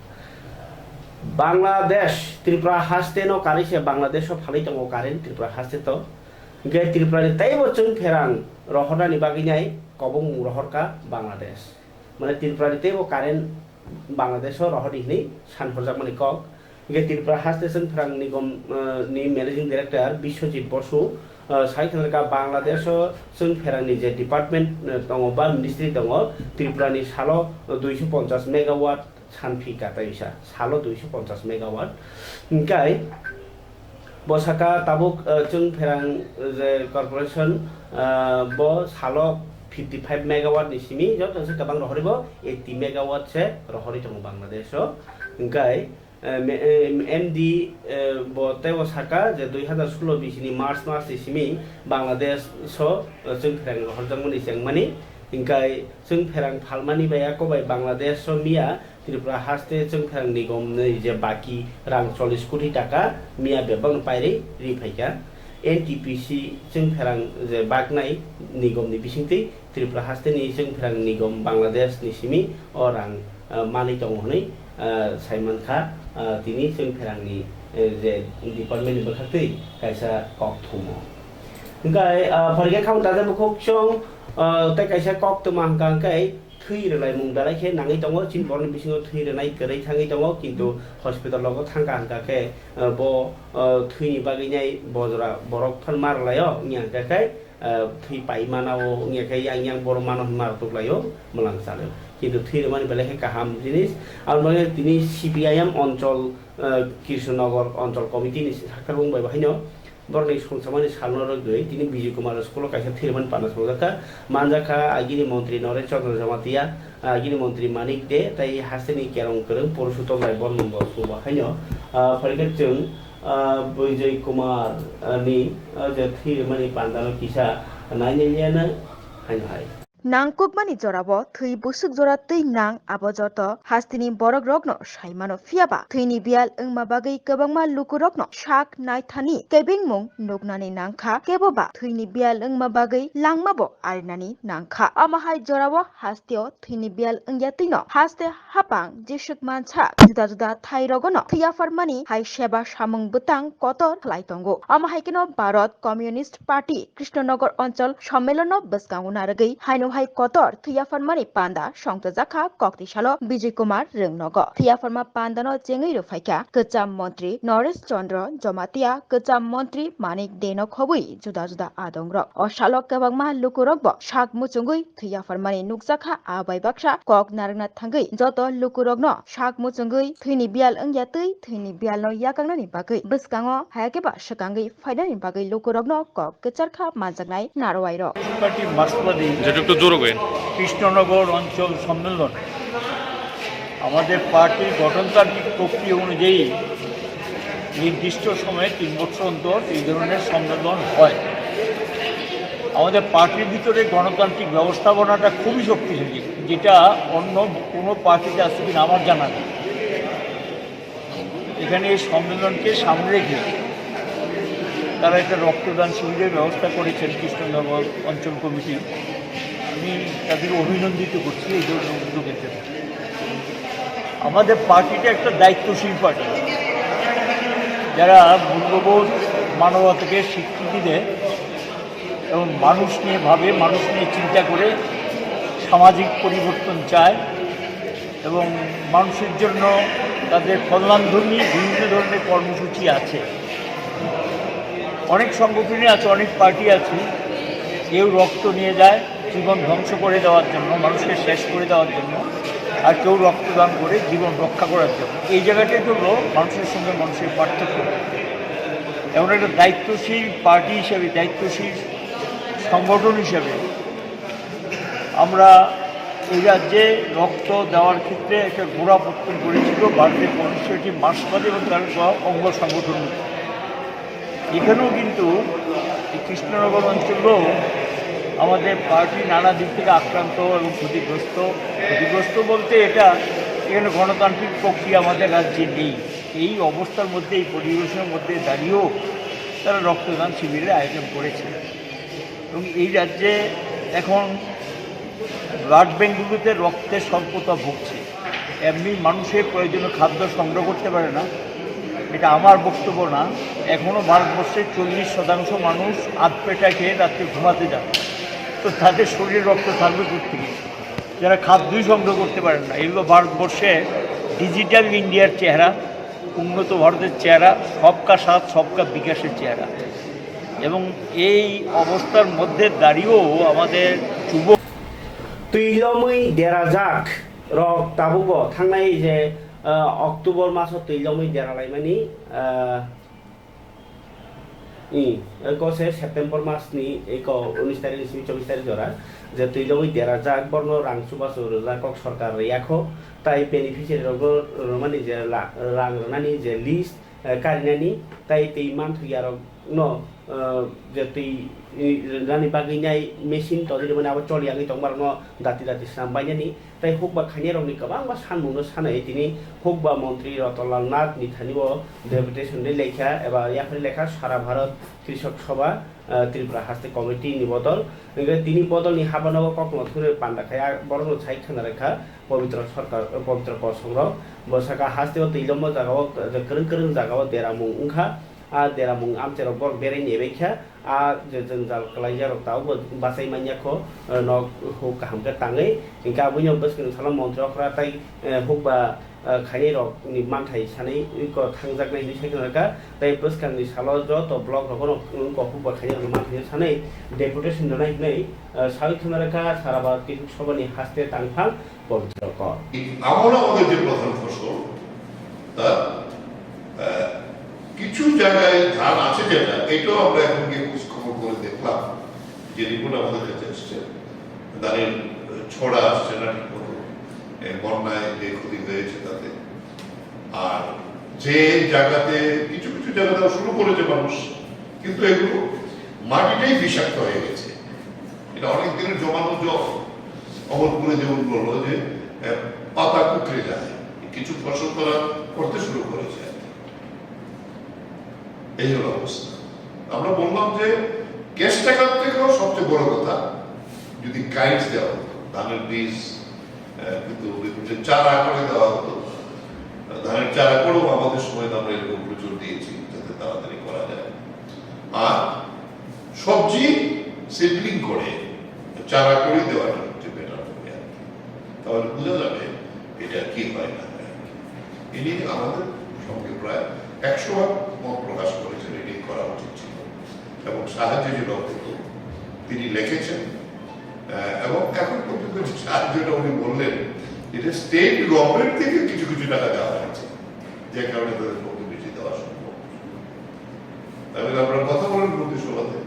Bangladesh, Tripura haste no karwi se Bangladesh o phalwi tongo current Tripura haste to. Hwnkhe Tripura ni teibo chwng pherang rohornani bagwi nai kobong rohorkha Bangladesh. Mane Tripura ni teibo current Bangladesh o rohordi hinwi sanphurjakmani kok. Hwnkhe Tripura haste chwng pherang nigom, eh, ni managing director Biswajit Bosu, eh, sai khna kha Bangladesh o chwng pherang ni je department, eh, tongo ba ministry tongo, Tripura ni salo duiso ponchas megawatt sanphi katai wisa, salo duiso ponchas megawatt. Hingkai bo saka tabuk, eh, chwng pherang, eh, je corporation, eh, bo salo fifty five megawatt ni simi joto se kwbang rohori bo eighty megawatt se rohori tongo Bangladesh o. Hingkai, eh, me-, eh, M D, eh, bo teibo saka je dui hazar solo bisini March mas ni simi Bangladesh o, eh, chwng pherang rohorjakmani chengmani. Hingkai chwng pherang phalmani bai ako bai Bangladesh o miya Tripura haste chwng pherang nigom ni je baki rang chollish koti taka miya bebak no pairi ri phaikha. N T P C chwng pherang je baknai nigom ni bisingtwi Tripura haste ni chwng pherang nigom Bangladesh ni simi o rang, ah, manwi tongo hwnwi, ah, sai mankha, ah, tini chwng pherang ni, eh, je department ni bwkhaktwi kaisa kok thumo. Hingkai, ah, phorikhe kham taja bukhuk chwng, ah, tei kaisa kok tuma hwnkha hwnkhe thwi rwlaimung belai khe nangwi tongo, chini borokni bisingo thwi rwnai kwrwi thangwi tongo, kintu hospital rogo thangkha hwnkha khe, ah, bo, ah, thwini bagwi nai bojra borok phan ma rwlaio wngya hwnkha khe, ah, thwi pai mana o wngya khe yang yang borok mano hwnwi ma rwtuklaio mwlang chalaio, kintu thwi rwmani belai khe kaham jinis. Aboni bagwi tini C P I M onchol, ah, Krishnanagar onchol committee ni sakharwng bai bo haino borokni songchamani salno rwgwi tini Bijay Kumar school-o kaisa thwirimani panda songjakha. Manjakha agini montri Naresh Chandra Jamatia, agini montri Manik De tei hasteni kerong kwrwng Purushottom Rai Bormongo subo haino, ah, phaikhe chwng, ah, Bijay Kumar, ah, ni, ah, je thwirimani pandano kisa nainaiya haino hai. Nangkukmani jorao thwi bwswk jora twi nang, abo joto hasteni borokrokno sai mano, phiya ba thwini biyal wngma bagwi kwbangma lukurokno sak naithani kebengmung nuknani nangkha, kebo ba thwini biyal wngma bagwi langmabo arinani nangkha. Omo hai jorao hasteo thwini biyal wngya twino haste hapang jeswk mansa juda juda thairogono thwi yapharmani hai seba samung bwtang kotor khlai tongo. Omo hai kheno Bharat Communist Party Krishnanagar Onchol Sommelonno bwskango narwgwi haino hai kotor thwi yapharmani panda songchajakha kokti salo Bijay Kumar Rwngnogo. Thwi yapharma pandano chengwi rwphaikha kwcham montri Naresh Chandra Jamatia, kwcham montri Manik Deno khobwi juda juda adongrok. O salo kwbangma lukurokbo sak muchungwi thwi yapharmani nukjakha, a bai baksa kok narwkna thangwi joto lukurokno sak muchungwi thwini biyal wngya twi thwini biyalno yakangnani bagwi bwskango hayakhe ba swkangwi phainani bagwi lukurokno kok kwcharkha manjaknai narwai rok. Party মার্ক্সবাদী যেটা একটু জোরে কইন। কৃষ্ণনগর অঞ্চল সম্মেলন আমাদের পার্টির গঠনতান্ত্রিক প্রক্রিয়া অনুযায়ী নির্দিষ্ট সময়ে তিন বছর অন্তর এই ধরনের সম্মেলন হয়। আমাদের পার্টির ভিতরে গণতান্ত্রিক ব্যবস্থাপনাটা খুবই শক্তিশালী, যেটা অন্য কোনো পার্টিতে আছে কিনা আমার জানা নেই। এখানে এই সম্মেলনকে সামনে রেখে তারা একটা রক্তদান শিবিরের ব্যবস্থা করেছেন কৃষ্ণনগর অঞ্চল কমিটি। আমি তাদেরকে অভিনন্দিত করছি এই ধরনের উদ্যোগের জন্য। আমাদের পার্টিটা একটা দায়িত্বশীল পার্টি, যারা মূল্যবোধ, মানবতাকে স্বীকৃতি দেয় এবং মানুষ নিয়ে ভাবে, মানুষ নিয়ে চিন্তা করে, সামাজিক পরিবর্তন চায় এবং মানুষের জন্য তাদের কল্যাণধর্মী বিভিন্ন ধরনের কর্মসূচি আছে। অনেক সংগঠনই আছে, অনেক পার্টি আছে, কেউ রক্ত নিয়ে যায় জীবন ধ্বংস করে দেওয়ার জন্য, মানুষকে শেষ করে দেওয়ার জন্য, আর কেউ রক্তদান করে জীবন রক্ষা করার জন্য। এই জায়গাটাই হলো মানুষের সঙ্গে মানুষের পার্থক্য। এমন একটা দায়িত্বশীল পার্টি হিসেবে, দায়িত্বশীল সংগঠন হিসেবে আমরা এই রাজ্যে রক্ত দেওয়ার ক্ষেত্রে একটা গোড়াপত্তন করেছিল ভারতীয় কমিউনিস্ট মার্ক্সবাদী এবং তার অঙ্গ সংগঠন। এখানেও কিন্তু এই কৃষ্ণনগর অঞ্চলেও আমাদের পার্টি নানা দিক থেকে আক্রান্ত এবং ক্ষতিগ্রস্ত। ক্ষতিগ্রস্ত বলতে এটা, এখানে গণতান্ত্রিক প্রক্রিয়া আমাদের রাজ্যে নেই। এই অবস্থার মধ্যে, এই পরিবেশের মধ্যে দাঁড়িয়েও তারা রক্তদান শিবিরের আয়োজন করেছে। এবং এই রাজ্যে এখন ব্লাড ব্যাঙ্কগুলোতে রক্তের স্বল্পতা ভুগছে। এমনি মানুষের প্রয়োজনীয় খাদ্য সংগ্রহ করতে পারে না, এটা আমার বক্তব্য না। এখনও ভারতবর্ষে চল্লিশ শতাংশ মানুষ আধ পেটা খেয়ে রাত্রে ঘুমাতে যায়। তো তাদের শরীরে রক্ত থাকবে কোত্থেকে, যারা খাদ্যই সংগ্রহ করতে পারেন না? এগুলো ভারতবর্ষে ডিজিটাল ইন্ডিয়ার চেহারা, উন্নত ভারতের চেহারা, সবকা সাথ সবকা বিকাশের চেহারা। এবং এই অবস্থার মধ্যে দাঁড়িয়েও আমাদের যুব Twilomwi derajak rok tabukbo thangnai je, ah, October maso twilomwi deralaimani, ah, i, eko se September masni eko unis tarik ni simi chobbish tarik jora je twilomwi derajak borno rang chubachu rwjak kok sorkar rwya kho, tai beneficiary rokno rwmani je la-, rang rwnani je list, eh, karinani, tai twi manthokya rokno, eh, je twi, eh, rwnani bagwi nai machine tongwi rwmani abo choli yagwi tongma rokno dati dati swnam bainani, tai hukba khainai rokni kwbangma sanmungno sanai tini hukba montri Ratanlal Nath ni thani o deputation ni lekha eba yaphari lekha Sara Bharat Krishok Sabha, eh, Tripura Haste Committee ni bodol. Hingke tini bodol ni habanogo kokno thungnai panda khai, ah, borokno sai khna rwkha. Pabitra Sarkar, Pabitra Kosongrok bwsaka hasteo twilombo jagao, kwrwng kwrwng jagao deramung wngkha. A deramung amchairok borok berai nebaikha. A je jwngjal kwlaijarok tabukbo bachai manya kho, nok huk kaham khe tangwi. Hinkhe abuino bwskang salo montri okra tai, eh, hukba, eh, khainairokni manthai sanwi iko thangjaknai hinwi sai khna rwkha. Tai bwskangni salo joto block rogono wngkha hukba khainairokni manthai sanwi deputation rwnai hinwi, eh, sawi khna rwkha Sara Bharat Krishok Sabhani haste tangphang. পবিত্র কর। আমরা আমাদের যে প্রধান ফসল, তা, আহ, কিছু জায়গায় ধান আছে যেটা, এটাও আমরা এখন গিয়ে খোঁজ খবর করে দেখলাম, যে রিপোর্ট আমাদের কাছে এসছে, ধানের ছড়া আসছে না ঠিক মতো, এ, বন্যায় যে ক্ষতি হয়েছে তাতে। আর যে জায়গাতে, কিছু কিছু জায়গাতে শুরু করেছে মানুষ, কিন্তু এগুলো মাটিটাই বিষাক্ত হয়ে গেছে। এটা অনেক দিনের জমানো জল। অমরপুরে যেমন বললো যে, এ, পাতা কুঁকড়ে যায়, কিছু ফসল তারা করতে শুরু করেছে আর কি। এই হলো অবস্থা। আমরা বললাম যে ক্যাশ টাকার থেকেও সবচেয়ে বড় কথা যদি গাইডস দেওয়া হতো, ধানের বীজ, আহ, কিন্তু ওই যে চারা করে দেওয়া হতো, ধানের চারা করেও আমাদের সময় আমরা এরকম প্রচুর দিয়েছি যাতে তাড়াতাড়ি করা যায়। আর সবজি সিডলিং করে চারা করে দেওয়াটা হচ্ছে বেটার হবে আর কি। তাহলে বোঝা যাবে এটা কি হয় না হয় আর কি। ইনি আমাদের সঙ্গে প্রায় একশো ভাগ মত প্রকাশ করেছেন, এটাই করা উচিত ছিল এবং সাহায্য যে লক্ষ্য তিনি লিখেছেন, আহ, এবং এখন পর্যন্ত যে সাহায্যটা উনি বললেন, এটা স্টেট গভর্নমেন্ট থেকে কিছু কিছু টাকা দেওয়া হয়েছে, যে কারণে তাদের পক্ষে বেশি দেওয়া সম্ভব। তাহলে আমরা কথা বলেন মন্ত্রিসভাতে,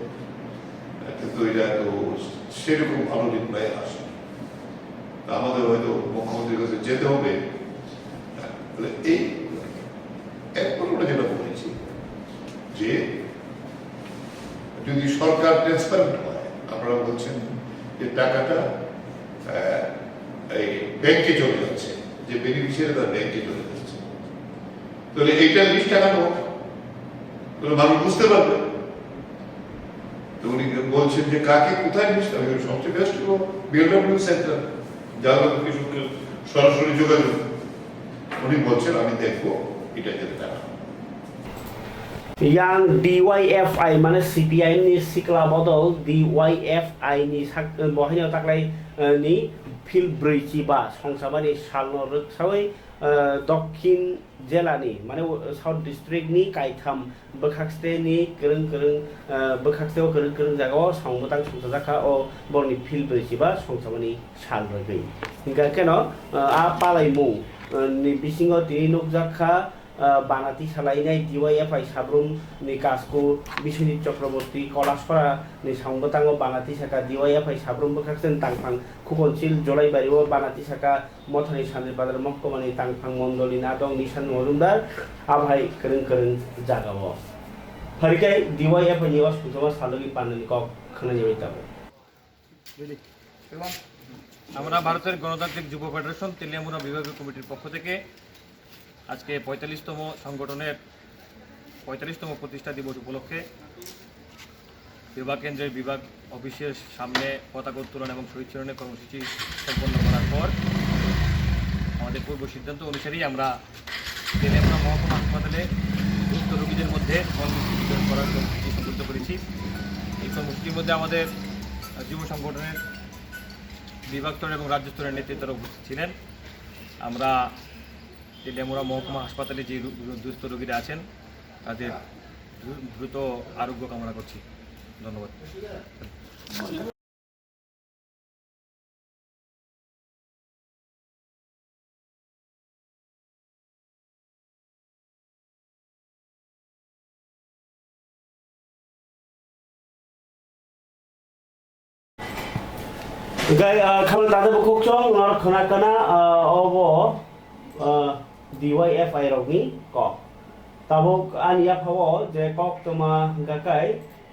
কিন্তু এটা তো সেরকম ভালো রিপ্লাই আসে। তা আমাদের হয়তো মুখ্যমন্ত্রীর কাছে যেতে হবে। তাহলে এই একমাত্র আমরা যেটা বলেছি যে যদি সরকার ট্রান্সপারেন্ট হয়, আপনারা বলছেন যে টাকাটা, আহ, এই ব্যাংকে চলে যাচ্ছে, যে বেনিফিশিয়ারি তার ব্যাংকে চলে যাচ্ছে, তাহলে এইটা লিস্ট টাকা হোক, তাহলে মানুষ বুঝতে পারবে। তো উনি বলছেন যে কাকে কোথায় নিস, আমি বলি, "সবচেয়ে বেস্ট হলো বিএলডব্লিউ সেন্টার, যার লগে কৃষককে সরাসরি যোগাযোগ।" উনি বলছেন, "আমি দেখবো এটা যাতে টাকা হয়।" Yang D Y F I mane C P I M ni sikla bodol D Y F I ni sak-, bohaino taklai, eh, ni phil brwichi ba songchabani salno rwksawi, eh, Dokhin jelani, mane, o, South District ni kaitham bwkhakste ni kwrwng kwrwng, ah, bwkhakste o kwrwng kwrwng jaga o samung bwtang songchajakha, o borokni phil brwichi ba songchabani sal rwgwi. Hinkha kheno, ah, a palaimung, ah, ni bisingo tini nukjakha, ah, banati salainai D Y F I Sabrum ni Kasku Biswajit Chakraborty Kolasora ni samung bwtango banati saka D Y F I Sabrum bwkhakste ni tangphang Khukonsil Jolaibari o banati saka Mothani Sanjay Bazar Mohkumani tangphang mondoli nadong Nishan Mojumdar, aphai kwrwng kwrwng jagao. Pharikhai D Y F I ni o songchoma salogwi pandani kok khwnani bai tabuk. আমরা ভারতের গণতান্ত্রিক যুব ফেডারেশন তেলিয়ামুড়া বিভাগীয় কমিটির পক্ষ থেকে আজকে পঁয়তাল্লিশতম সংগঠনের পঁয়তাল্লিশতম প্রতিষ্ঠা দিবস উপলক্ষে বিভাগ কেন্দ্রের বিভাগ অফিসের সামনে পতাকা উত্তোলন এবং শহীদ স্মরণে কর্মসূচি সম্পন্ন করার পর আমাদের পূর্ব সিদ্ধান্ত অনুসারেই আমরা তেলিয়ামুড়া মহকুমা হাসপাতালে সুস্থ রোগীদের মধ্যে কর্মসূচি বিতরণ করার কর্মসূচি সংগঠিত করেছি। এই কর্মসূচির মধ্যে আমাদের যুব সংগঠনের বিভাগ স্তর এবং রাজ্য স্তরের নেতৃত্বরা উপস্থিত ছিলেন। আমরা তেলিয়ামুড়া মহকুমা হাসপাতালে যে রু-, রু-, দুস্থ রোগীরা আছেন, তাদের দ্রু-, দ্রুত আরোগ্য কামনা করছি। ধন্যবাদ। Gai, ah, khamang tata bukhuk chong, nor khana kana, ah, obo, ah, D Y F I rokni kok. Tabuk ani yaphao je kok toma gakai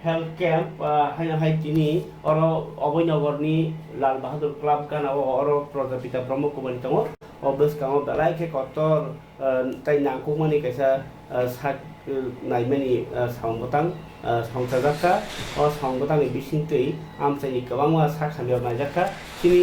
health camp, ah, haino hai tini oro Abhoynagar ni Lal Bahadur Club gana o oro Prajapita Brahma Kumari tongo. O bwskango belai khe kotor, ah, tei nangkukmani kaisa, ah, sak, ah, naimani, ah, samung bwtang, ah, songchajak kha. O samung bwtangni bisingtwi amchaini kwbangma sak hamya naijak kha. Chini,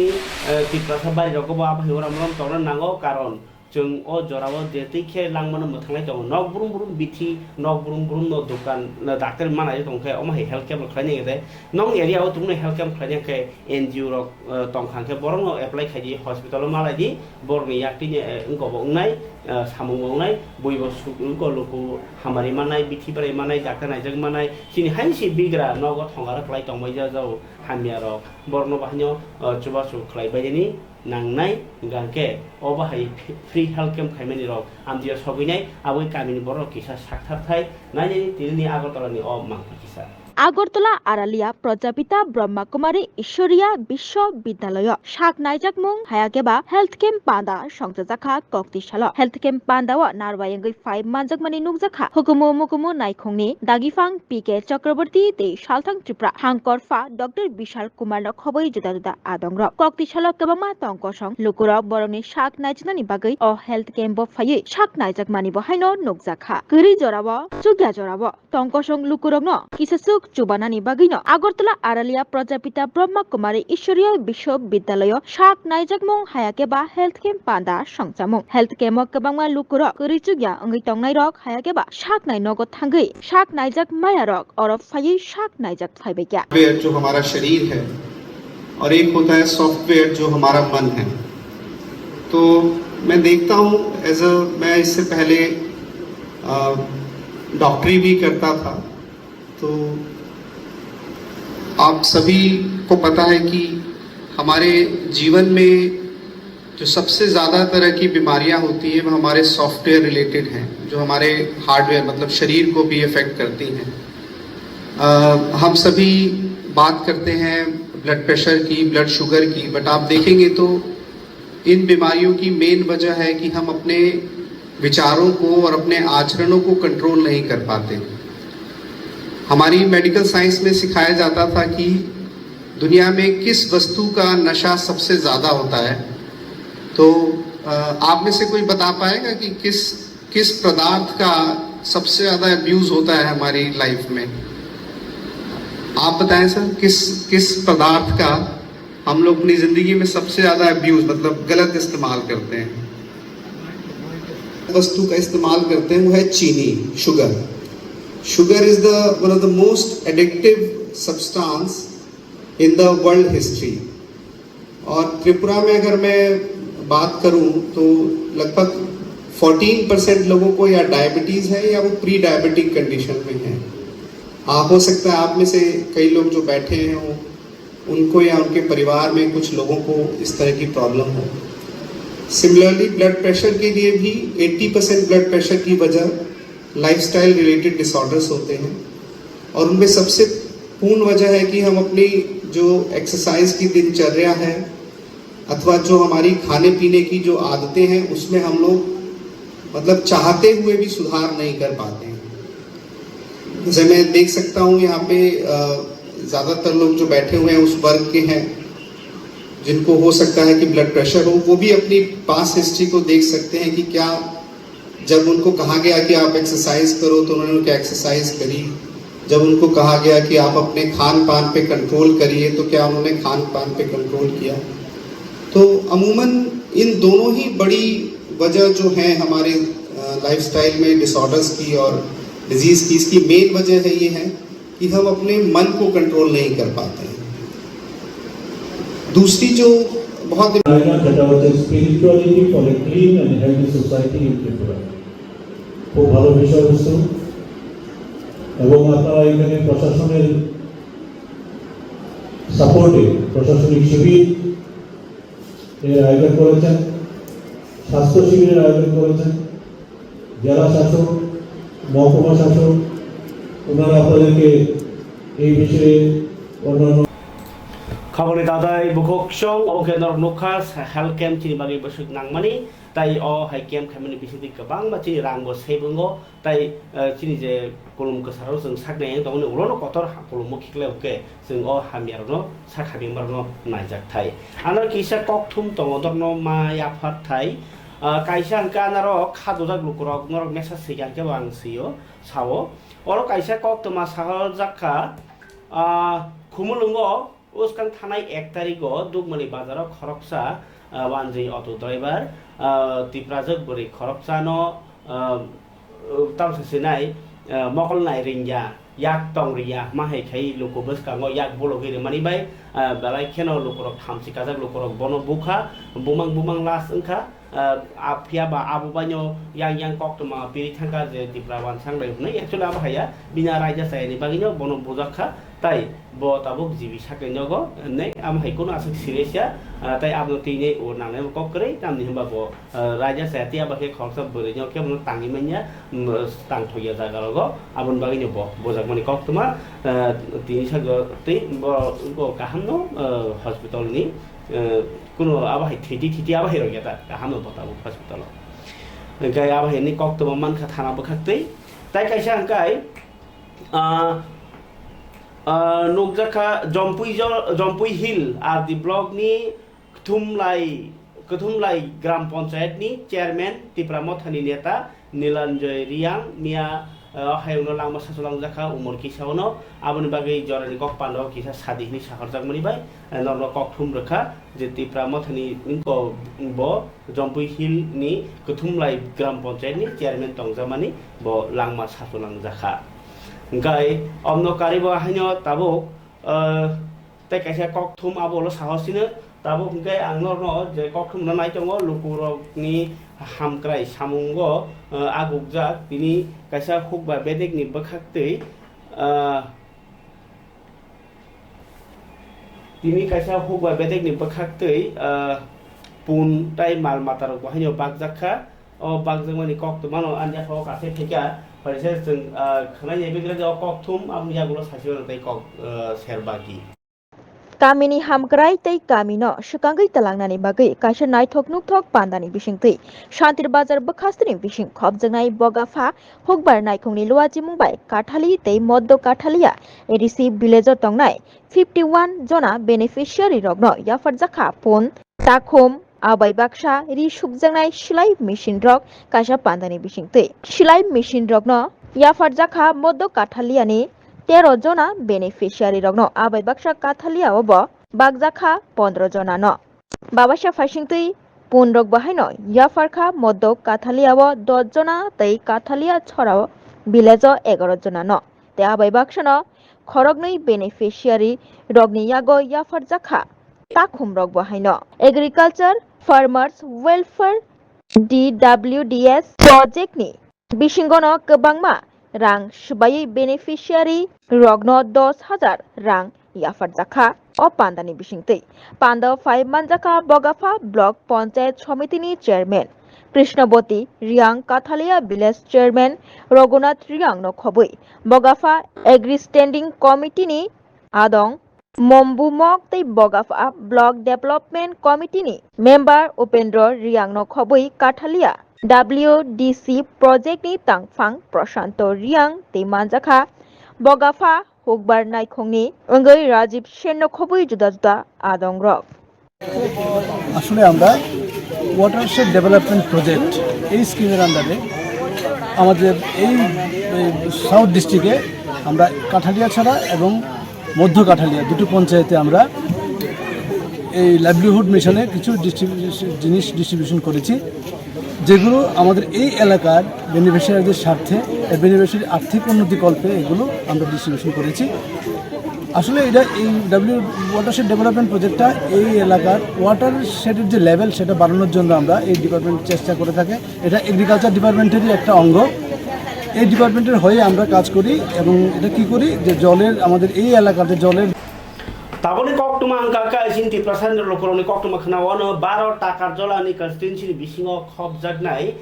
ah, Tiprasa bari rogo bo aphai uram uram tongna nango, karon chwng o jorao je twi khe langmano mwthanglai tongo. Nok brum brum bithi, nok brum brum no dokan, no daktar manai tong khe omo hai health camp khlainai khe. Nong area o tongno health camp khlainai khe N G O rok, eh, tong kha khe borok no apply khai di, hospital o malai di, borok ni yak twi ni, eh, wngkok bo wngnai, eh, samung bo wngnai, bui bo suk wngkok luku hamari manai, bithi bwrai manai, daktar naijak manai, chini haini se bigra nogo thongara khlai tongbai jajao hamya rok, borok no bo haino, eh, chubachu khlai bai ni. Nangnai, hingkha khe obo hai free health camp khaimani rok amtwio sogwinai, aboni kamini borok kisa sakthar thai, nainani tinini Agartala ni o mangpha kisa. Agartala Aralia Prajapita Brahma Kumari Ishwariya Biswa Bidyalayo sak naijakmung hayakeba health camp panda songchajakha kokti salo. Health camp panda o narwai wngwi phai manjakmani nukjakha hukumu mukumu naikhungni dagiphan P K Chakraborty tei Salthang Tripura hangkorpha Doctor Bishal Kumar no khoboi juda juda adongrok. Kokti salo kwbangma tong kosong lukurok borokni sak naijaknani bagwi o health camp o phaiwi sak naijakmani bo haino nukjakha. Kwrwi jorao, chukya jorao tong kosong lukurokno kisasuk chubanani bagwino Agartala Aralia Prajapita Brahma Kumari Ishwariya Biswa Bidyalayo sak naijakmung hayakeba health camp panda songchamung. Health camp o kwbangma lukurok kwrwi chukya wngwi tongnairok hayakeba saknai nogo thangwi sak naijak mayarok oro phaiwi sak naijak phaibaikha. Software जो हमारा शरीर है और एक होता है सॉफ्टवेयर जो हमारा मन है। तो मैं देखता हूँ, एज अ, मैं इससे पहले, अ, डॉक्टरी भी करता था, तो आप सभी को पता है कि हमारे जीवन में जो सबसे ज़्यादा तरह की बीमारियां होती हैं, वो हमारे सॉफ्टवेयर रिलेटेड हैं, जो हमारे हार्डवेयर, मतलब शरीर को भी अफेक्ट करती हैं। अ, हम सभी बात करते हैं ब्लड प्रेशर की, ब्लड शुगर की, बट आप देखेंगे तो इन बीमारियों की मेन वजह है कि हम अपने विचारों को और अपने आचरणों को कंट्रोल नहीं कर पाते। हमारी मेडिकल साइंस में सिखाया जाता था कि दुनिया में किस वस्तु का नशा सबसे ज़्यादा होता है। तो, अ, आप में से कोई बता पाएगा कि किस, किस पदार्थ का सबसे ज़्यादा अब्यूज़ होता है हमारी लाइफ में? आप बताएं सर, किस, किस पदार्थ का हम लोग अपनी ज़िंदगी में सबसे ज़्यादा अब्यूज़, मतलब गलत इस्तेमाल करते हैं? वस्तु का इस्तेमाल करते हैं, वो है चीनी, sugar. Sugar is the one of the most addictive substance in the world history। और त्रिपुरा में अगर मैं बात करूं तो लगभग फ़ोर्टीन परसेंट लोगों को या डायबिटीज है या वो प्री डायबिटिक कंडीशन में है। आ, हो सकता है आप में से कई लोग जो बैठे हैं हो, उनको या उनके परिवार में कुछ लोगों को इस तरह की प्रॉब्लम हो। सिमिलरली ब्लड प्रेशर के लिए भी एट्टी परसेंट ब्लड प्रेशर की वजह लाइफस्टाइल रिलेटेड डिसऑर्डर्स होते हैं और उनमें सबसे पूर्ण वजह है कि हम अपनी जो एक्सरसाइज की दिनचर्या है अथवा जो हमारी खाने पीने की जो आदतें हैं उसमें हम लोग मतलब चाहते हुए भी सुधार नहीं कर पाते हैं। जैसे मैं देख सकता हूँ यहाँ पे, अ, ज़्यादातर लोग जो बैठे हुए हैं उस वर्ग के हैं जिनको हो सकता है कि ब्लड प्रेशर हो, वो भी अपनी पास्ट हिस्ट्री को देख सकते हैं कि क्या जब उनको कहा गया कि आप एक्सरसाइज करो तो उन्होंने क्या एक्सरसाइज करी, जब उनको कहा गया कि आप अपने खान पान पे कंट्रोल करिए तो क्या उन्होंने खान पान पे कंट्रोल किया। तो अमूमन इन दोनों ही बड़ी वजह जो है हमारे लाइफस्टाइल में डिसऑर्डर्स की और डिजीज की, इसकी मेन वजह है ये है कि हम अपने मन को कंट्रोल नहीं कर पाते हैं। दूसरी जो बहुत আয়োজন, সেটা হচ্ছে Spirituality for a Clean and Healthy Society in Tripura। খুব ভালো বিষয়বস্তু। এবং আপনারা এখানে প্রশাসনের সাপোর্টে প্রশাসনিক শিবির এর আয়োজন করেছেন, স্বাস্থ্য শিবিরের আয়োজন করেছেন। জেলা শাসক, মহকুমা শাসক, ওনারা আপনাদেরকে এই বিষয়ে অন্যান্য Khaboni dadai bukhuk song oke norok nukha health camp chini bagwi bwswk nangmani, tai o hai camp khaimani bisingtwi kwbangma chini rang bo save wngo. Tai chini je kulum kwsarok chwng sak nai tongmani ulono kotor kulummo khiklai hwnkhe chwng o hamyarokno sak hamyarokno naijak thai. Ano kisa kokthum tongo norokno ma yaphat thai. Kaisa hwnkhe anaro khadojak lukurok norok mesa swikha hwnkhe bo ang swio sao. Oro kaisa koktwma sahorjak kha, Khumulwngo Uskang thanai ek tarigo Dukmani bazaro khoroksa wanjwi auto driver Tiprajwk bwrwi khoroksano tamsa sinai mokol nai ringya, yak tong ringya hwnma hai khai luku bwskango yak bologwi rwmani bai belai kheno lukurok thamchi kajak lukurok bono bukha, bumang bumang last wngkha. Phiya ba abo baino yang yang koktwma piri thangkha je Tipra wansang bai hwnwi, actually abo haiya bini raida chayani bagwino bono bujak kha, tai bo tabuk G B sakni nogo hwnwi, amo hai kunu aswk serious ya, tai abono twi nai o nangnai bo kok kwrwi, tamni hwnba bo raida chaya tei abo khe khoroksa bwrwino khe bono tangwi manya, tangthokya jaga rogo, aboni bagwino bo bujakmani koktwma tini sakgo tei bo kahamno hospital ni Kuno abo hai thiti thiti abo hai rok ya ta kaham no bota bo hospital o. Hingkai abo hai ni kok toma mankha thana bwkhak twi. Tai kaisa hingkai ah ah nukjakha Jompui jo Jompui Hill R D block ni Kthumlai Kthumlai Gram Panchayat ni chairman Tipra Motha ni neta Nilanjoy Riang miya o hayungno langma sachulangjak kha umor kisa ono. Aboni bagwi jorani kok pandao kisa sadi hwnwi sahorjakmani bai norokno kok thum rwkha je Tipra Mothani wngkha bo Jompui Hill ni Kthumlai Gram Panchayat ni chairman tongjakmani bo langma sachulangjak kha. Hwnkhe omno karibo haino tabuk tei kaisa kok thum abo ulo saho sino. Tabuk hwnkhe ang norokno je kok thumno nai tongo, lukurokni hamkrai samungo agukjak, tini kaisa hukba bedekni bwkhaktwi, tini kaisa hukba bedekni bwkhaktwi pun tai mal matarok bo haino bakjak kha. O bakjakmani kok twmano ani yaphao kasai phaikha, phaisa chwng khwnai nai bigra je o kok thum aboni yagulo sasi mano tei kok ser bagi. Kamini hamkrai tei kamino swkangwi twlangnani bagwi kaisa naithok nukthok pandani bisingtwi Shantir Bazar bwkhastini bising khopjaknai Bogapha Hukbar Naikhungni Luachimung bai Kathali tei Moddo Kathalia A D C village-o tongnai fifty one jona beneficiary rokno yapharjakha phone, takhum, abai baksa ri sukjaknai silai machine rok kaisa pandani bisingtwi. Silai machine rokno yapharjakha Moddo Kathaliani tero jona beneficiary rokno abai baksa Kathalia o bo bakjakha pondro jona no. Babasa phaisingtwi punrok bo haino yapharkha Moddo Kathalia o dos jona tei Kathalia Chhorao village o egaro jona no tei abai baksano khoroknwi beneficiary rokni yago yapharjakha takhumrok bo haino. Agriculture Farmers Welfare D W D S project ni bisingono kwbangma rang swbaiwi beneficiary rokno dos hajar rang yapharjakha o pandani bisingtwi. Panda phai manjakha Bogapha Block Panchayat Somitini Chairman Krishnoboti Riang, Kathalia Village Chairman Raghunath Riang no khobwi Bogapha Agri Standing Committee ni adong Mombu Mok tei Bogapha Block Development Committee ni member Upendro Riang no khobwi Kathalia W D C project ni tangphang Prashanto Riang tei manjakha Bogapha Hukbar Naikhungni wngwi Rajib Sen no khobwi juda juda adong rok. আসলে আমরা watershed development project এই স্কিমের আন্ডারে আমাদের এই সাউথ ডিস্ট্রিক্টে আমরা কাঠালিয়া ছাড়া এবং মধ্য কাঠালিয়া দুটো পঞ্চায়েতে আমরা এই লাইভলিহুড মিশনে কিছু ডিস্ট্রিবিউশন, জিনিস ডিস্ট্রিবিউশন করেছি, যেগুলো আমাদের এই এলাকার বেনিফিশিয়ারিদের স্বার্থে, বেনিফিশিয়ারি আর্থিক উন্নতি কল্পে এগুলো আমরা ডিস্ট্রিবিউশন করেছি। আসলে এটা, এই ডাব্লিউ ওয়াটারশেড ডেভেলপমেন্ট প্রজেক্টটা এই এলাকার ওয়াটারশেডের যে লেভেল, সেটা বাড়ানোর জন্য আমরা এই ডিপার্টমেন্ট চেষ্টা করে থাকে। এটা এগ্রিকালচার ডিপার্টমেন্টেরই একটা অঙ্গ। এই ডিপার্টমেন্টের হয়ে আমরা কাজ করি এবং এটা কি করি, যে জলের, আমাদের এই এলাকাতে জলের Taboni koktwma wngkha kaising Tiprasa ni lukurokni koktwma khna, wano baro Takarjolani constituency ni bisingo khopjaknai,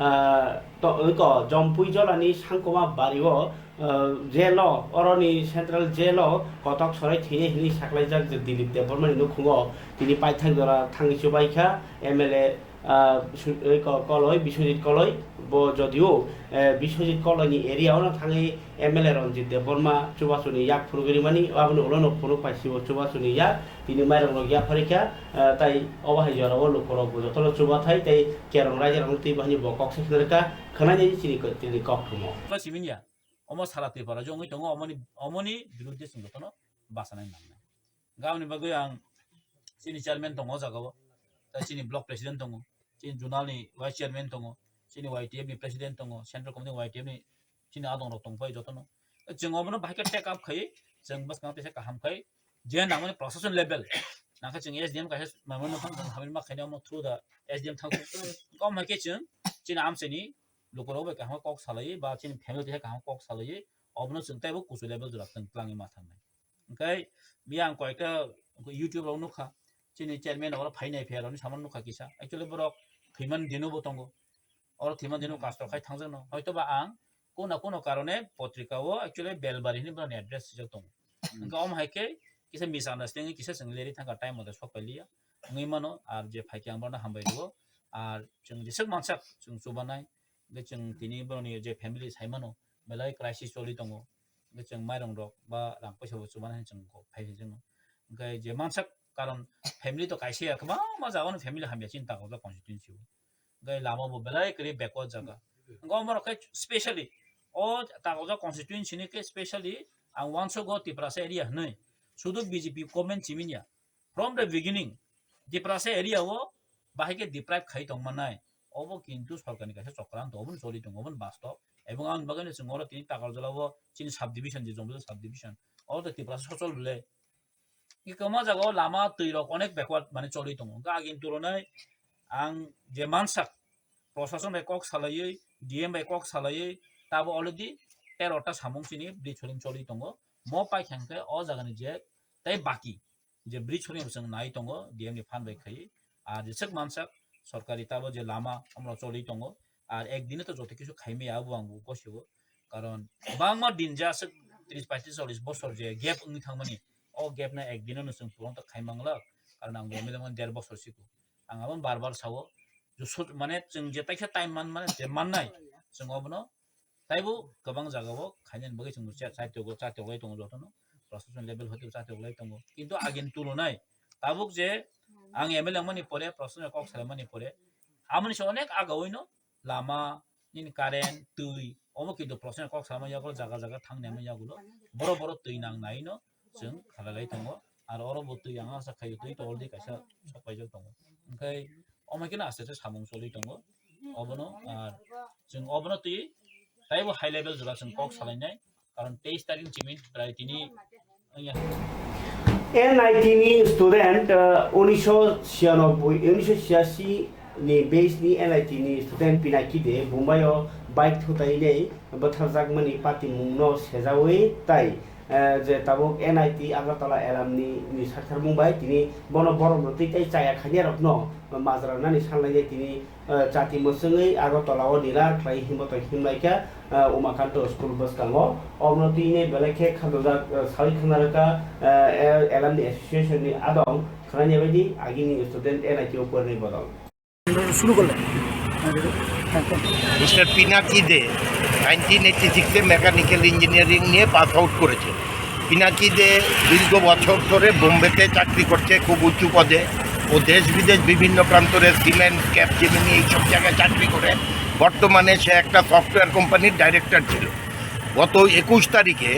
ah, to-, iko Jompui Jolani Sangkoma Bario, ah, jail o, oroni central jail o kotok sorai thwinai hinwi saklaijak je Dilip Debbarma ni nukhungo tini paithak jora thangwi chubaikha M L A, ah, su-, oi ko-, Koloi, Biswajit Koloi, bo jodio, eh, Biswajit Koloi ni area o no thangwi M L A Ranjit Debbarma chubachu ni yak phunugwi rimani, aboni ulo no phunuk paisibo chubachu ni yak, tini mairok rok yapharikha, eh, tai obo hai jora o lukurok bo jotono chubathai tei kerong raida rok no twi bahai ni bo kok se khna rwkha, khwnani chini ko-, tini koktwma. Ba simi ya, omo sara Tripura jongwi tongo, omoni, omoni biruddhe chwng jotono bachanai nangnai. Gaboni bagwi ang chini chairman tongo o jagao, tei chini block president tongo, chini zonal ni vice chairman tongo, chini Y T F ni president tongo, central committee Y T F ni chini adong rok tongpai jotono. Chwng obono bahai khe take up khai, chwng bwskang teisa kaham khai, je nangmani proshashan level, nangkhe chwng S D M kaisa mamo no thang thang hamya ma khaina omo through the S D M thang thang. Kom hai khe chwng chini amchaini lukurok bai kaham kok salai ba chini family teisa kaham kok salai, obono chwng teibo kuchu level jora twng twlangwi ma thangnai. Hwnkhe biyang koyekta YouTube rok nukha, chini chairman rok phai nai phaiyarokni samung nukha kisa. Actually borok thwiman dino bo tongo. Oro thwiman dino kastor khai thangjakno. Hoitoba ang kono kono karone potrika o actually Belbari hinwi borokni address swijak tongo. Hmm. Hwnkhe omo hai khe kisa misunderstanding kisa chwng leri thangkha, time mote sok pailiya. Wngwi mano, ar je phaikhe ang bono hambai rwo. Ar chwng jeswk mansak chwng chubanai. Hwnkhe chwng tini borokni je family sai mano, belai crisis choli tongo. Hwnkhe chwng mairong rok ba rang poisa bo chubanai hinwi chwng kok phai se chwng. Hwnkhe je mansak karon family to kaisa ya, kwbangma jagao no family hamya chini Takarjala constituency o. Hwnkhe lama bo belai kwrwi backward jaga. Hwnkhe omo rok khe specially o Takarjala constituency ni khe specially ang uansukgo Tiprasa area hinwi. Sudu B J P government simi ya. From the beginning, Tiprasa area o bahai khe deprive khai tongmanai. Obo kintu sorkarni kaisa chokranto, obono choli tongo, obono bastob. Ebong aboni bagwino chwng oro tini Takarjala o chini subdivision, je Jombajar subdivision, oro to Tiprasa sochol bwle. Kwbangma jagao lama twi rok onek backward mane choli tongo. Hwnkhe agini tulonai ang je mansak, prosason bai kok salaiwi, D M bai kok salaiwi, tabo already tero ta samung chini bridge holing choli tongo. Mo paikha hwnkhe o jagani je tei baki je bridge holing chwng nai tongo D M ni phan bai khai. Ar jeswk mansak sorkari tabo je lama omorok choli tongo. Ar ek dine to joto kisu khaimaya abo ang bo gosigo. Karon bangma din je aswk tris paitris chollis bosor je gap wngwi thangmani, o gap no ek dino no chwng puron to khai manglak. Karon ang bo M L A mani der bosor siko. Ang abo bar bar sao. Je sut-, mane chwng je taisa time man, mane je mannai, chwng obono taibo kwbang jagao khainani bagwi chwng cha-, chatiyogo, chatiyoglai tongo jotono. Proshashan level hoite chatiyoglai tongo. Kintu agini tulonai tabuk je ang M L A wngmani pore, proshashan kok salaimani pore, amoni se onek agaoino lama, nini current, twi, omo kintu proshashan kok salaimani yagulo, jaga jaga thangnai yagulo, boro boro twi nangnaino chwng khalai lai tongo. Ar oro bo twi ang asa khaio twi to already kaisa sok paijak tongo. Hwnkhe omo khe no aste aste samung choli tongo. Obono, ar chwng obono twi taibo high level jora chwng kok salainai. Karon teis tarik ni simi prai tini wngya. N I T ni student, uh, unisho chiyanoboi, unisho chiyashi ni base ni N I T ni student Pinaki De Mumbai o bike thutai nei bwtharjakmani patimung no sejawi tai, eh, je tabuk N I T Agartala alumni ni sakharmung bai tini bono borok no twi tei chaya khanya rok no majra nani sanlai tini, eh, chati mwchwngwi Agartala o nilar khlai himbo tong himlai kha, eh, Umakanto school bwskango. Obono twi nei belai khe khanojak, eh, sawi khna rwkha, eh, alumni association ni adong khnani baidi agini student N I T o porinai bodol. শুরু করলে। মিস্টার পিনাকি দে nineteen eighty সিক্সে mechanical engineering নিয়ে pass out করেছে। পিনাকি দে দীর্ঘ বছর ধরে বোম্বেতে চাকরি করছে খুব উঁচু পদে। ও দেশ বিদেশ বিভিন্ন প্রান্তরে সিমেন্ট, ক্যাপজেমিনি এইসব জায়গায় চাকরি করে। বর্তমানে সে একটা সফটওয়্যার কোম্পানির ডাইরেক্টর ছিল। গত একুশ তারিখে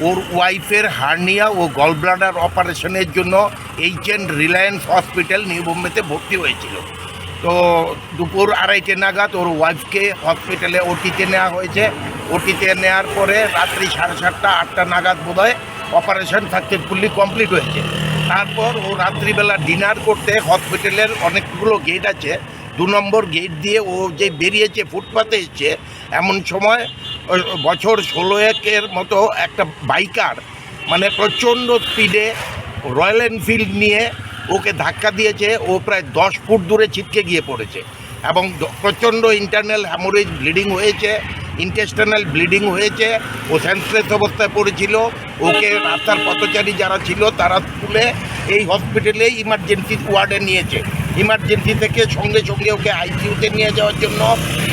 ওর ওয়াইফের হার্নিয়া ও গলব্লাডার অপারেশনের জন্য এইচএন রিলায়েন্স হসপিটাল নিউ বোম্বেতে ভর্তি হয়েছিল। তো দুপুর আড়াইটে নাগাদ ওর ওয়াইফকে হসপিটালে ওটিতে নেওয়া হয়েছে। ওটিতে নেওয়ার পরে রাত্রি সাড়ে সাতটা, আটটা নাগাদ বোধহয় অপারেশন সাকসেসফুলি কমপ্লিট হয়েছে। তারপর ও রাত্রিবেলা ডিনার করতে হসপিটালের অনেকগুলো গেট আছে, দু নম্বর গেট দিয়ে ও যে বেরিয়েছে, ফুটপাতে এসছে, এমন সময় ওই বছর ষোলো একের মতো একটা বাইকার, মানে, প্রচণ্ড স্পিডে রয়্যাল এনফিল্ড নিয়ে ওকে ধাক্কা দিয়েছে। ও প্রায় দশ ফুট দূরে ছিটকে গিয়ে পড়েছে এবং দ-, প্রচণ্ড ইন্টারনাল হ্যামোরেজ, ব্লিডিং হয়েছে, ইন্টেস্টাইনাল ব্লিডিং হয়েছে। ও সেন্সলেস অবস্থায় পড়েছিল। ওকে রাস্তার পথচারী যারা ছিল, তারা তুলে এই হসপিটালে ইমার্জেন্সি ওয়ার্ডে নিয়েছে। ইমার্জেন্সি থেকে সঙ্গে সঙ্গে ওকে আইসিইউতে নিয়ে যাওয়ার জন্য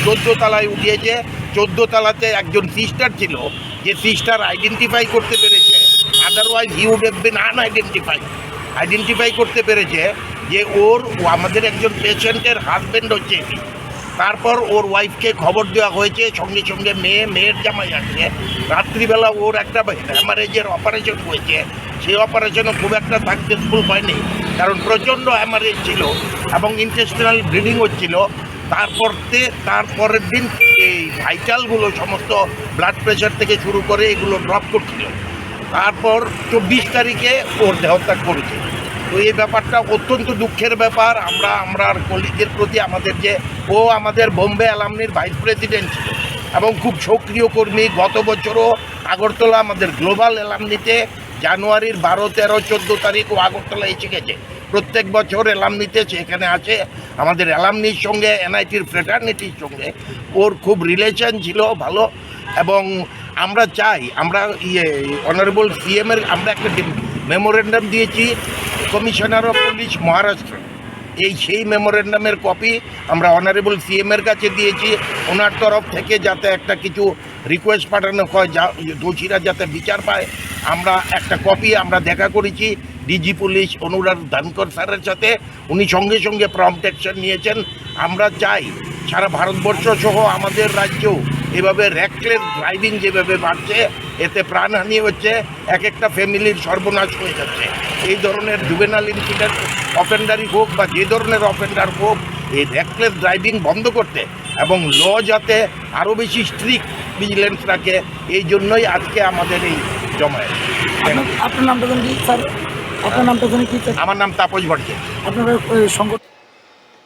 চোদ্দ তলায় উঠিয়েছে। চোদ্দ তলাতে একজন সিস্টার ছিল, যে সিস্টার আইডেন্টিফাই করতে পেরেছে, otherwise he would have been unidentified। Identify করতে পেরেছে যে ওর, ও আমাদের একজন পেশেন্টের হাজবেন্ড হচ্ছে এটি। তারপর ওর ওয়াইফকে খবর দেওয়া হয়েছে, সঙ্গে সঙ্গে মেয়ে, মেয়ের জামাই আসছে। রাত্রিবেলা ওর একটা হ্যামারেজের অপারেশন হয়েছে, সেই অপারেশনও খুব একটা সাকসেসফুল হয়নি, কারণ প্রচণ্ড হ্যামারেজ ছিল এবং ইন্টেস্টাইনাল ব্লিডিং হচ্ছিল। তারপর তে-, তার পরের দিন এই ভাইটালগুলো, সমস্ত ব্লাড প্রেশার থেকে শুরু করে, এগুলো ড্রপ করছিল। তারপর চব্বিশ তারিখে ওর দেহত্যাগ করেছে। তো এই ব্যাপারটা অত্যন্ত দুঃখের ব্যাপার। আমরা, আমরার কলিগের প্রতি আমাদের যে, ও আমাদের বোম্বে অ্যালামনির ভাইস প্রেসিডেন্ট ছিল এবং খুব সক্রিয় কর্মী। গত বছরও আগরতলা আমাদের গ্লোবাল অ্যালামনিতে জানুয়ারির বারো, তেরো, চোদ্দ তারিখ ও আগরতলা এসে গেছে। প্রত্যেক বছর অ্যালামনিতে সে এখানে আসে। আমাদের অ্যালামনির সঙ্গে, এনআইটির ফ্রেটার্নিটির সঙ্গে ওর খুব রিলেশন ছিল ভালো। এবং আমরা চাই, আমরা, ইয়ে, অনারেবল সিএম এর আমরা একটা মেমোরেন্ডাম দিয়েছি কমিশনার অফ পুলিশ মহারাষ্ট্র। এই সেই মেমোরেন্ডামের কপি আমরা অনারেবল সিএম এর কাছে দিয়েছি, ওনার তরফ থেকে যাতে একটা কিছু রিকোয়েস্ট পাঠানো হয়, যা, দোষীরা যাতে বিচার পায়। আমরা একটা কপি আমরা দেখা করেছি ডিজি পুলিশ অনুরাগ ধানকর স্যারের সাথে। উনি সঙ্গে সঙ্গে প্রম্পট অ্যাকশন নিয়েছেন। আমরা চাই সারা ভারতবর্ষ সহ আমাদের রাজ্যেও এভাবে রেকলেস ড্রাইভিং যেভাবে বাড়ছে, এতে প্রাণহানি হচ্ছে, এক একটা ফ্যামিলির সর্বনাশ হয়ে যাচ্ছে। এই ধরনের জুভেনাইল ইনসিডেন্ট অফেন্ডারই হোক বা যে ধরনের অফেন্ডার হোক, এই রেকলেস ড্রাইভিং বন্ধ করতে এবং ল যাতে আরও বেশি স্ট্রিক্ট ভিজিলেন্স রাখে, এই জন্যই আজকে আমাদের এই জমায়েত। আপনার, আপনার নামটা জানি কি, স্যার? আপনার নামটা জানি কি, স্যার? আমার নাম তাপস ভট্টাচার্য। আপনারা, এ, সংগঠন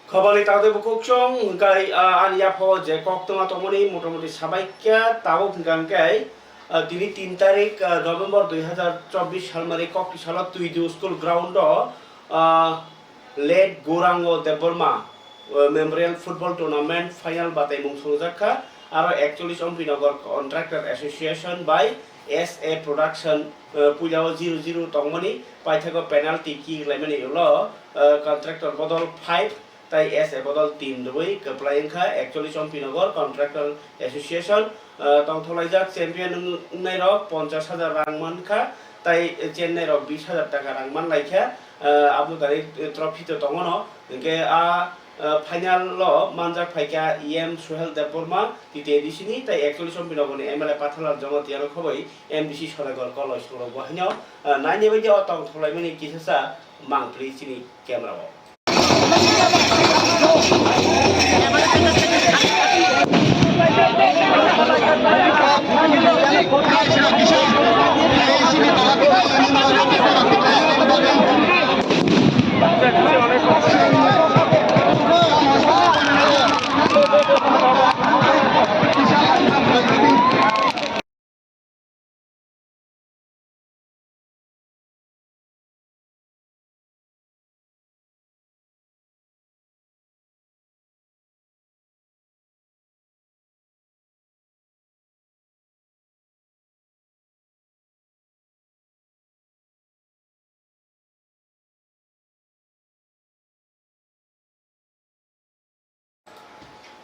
Khobani tangtwi bukuksong hwnkhe, ah, ani yapha o je koktwma tongmani motamoti sabaikya tabuk hwnkha hwnkhe, ah, tini tin tarik, ah, November dui hazar chobbish salmani kokti salo Twidu School ground o, ah, late Gourango Debbarma, ah, Memorial Football Tournament final bataimung songjakha, aro ekchollish Ompi Nagar Contractor Association bai S A Production, ah, puila o zero zero tongmani, paithago penalty kick laimani ulo, ah, contractor bodol five, tai S A bodol tin rwui kwplai wngkha. Ekchollish Ompi Nagar Contractor Association, ah, tongthoknaijak champion wng-, wngnairok ponchash hajar rang mankha, tai chennairok bish hajar taka rang manlaikha. Ah, abo tari trophy to tongono, hwnkhe a, ah, final o manjak phaikha E M Suhel Debbarma, T T A D C ni, tai ekchollish Ompi Nagar ni M L A Pathalal Jamatia no khoboi M D C Sodagar Koloi songrok bo haino, ah, naini bagwi o tongthoknaimani kisasa mangpli chini camera o.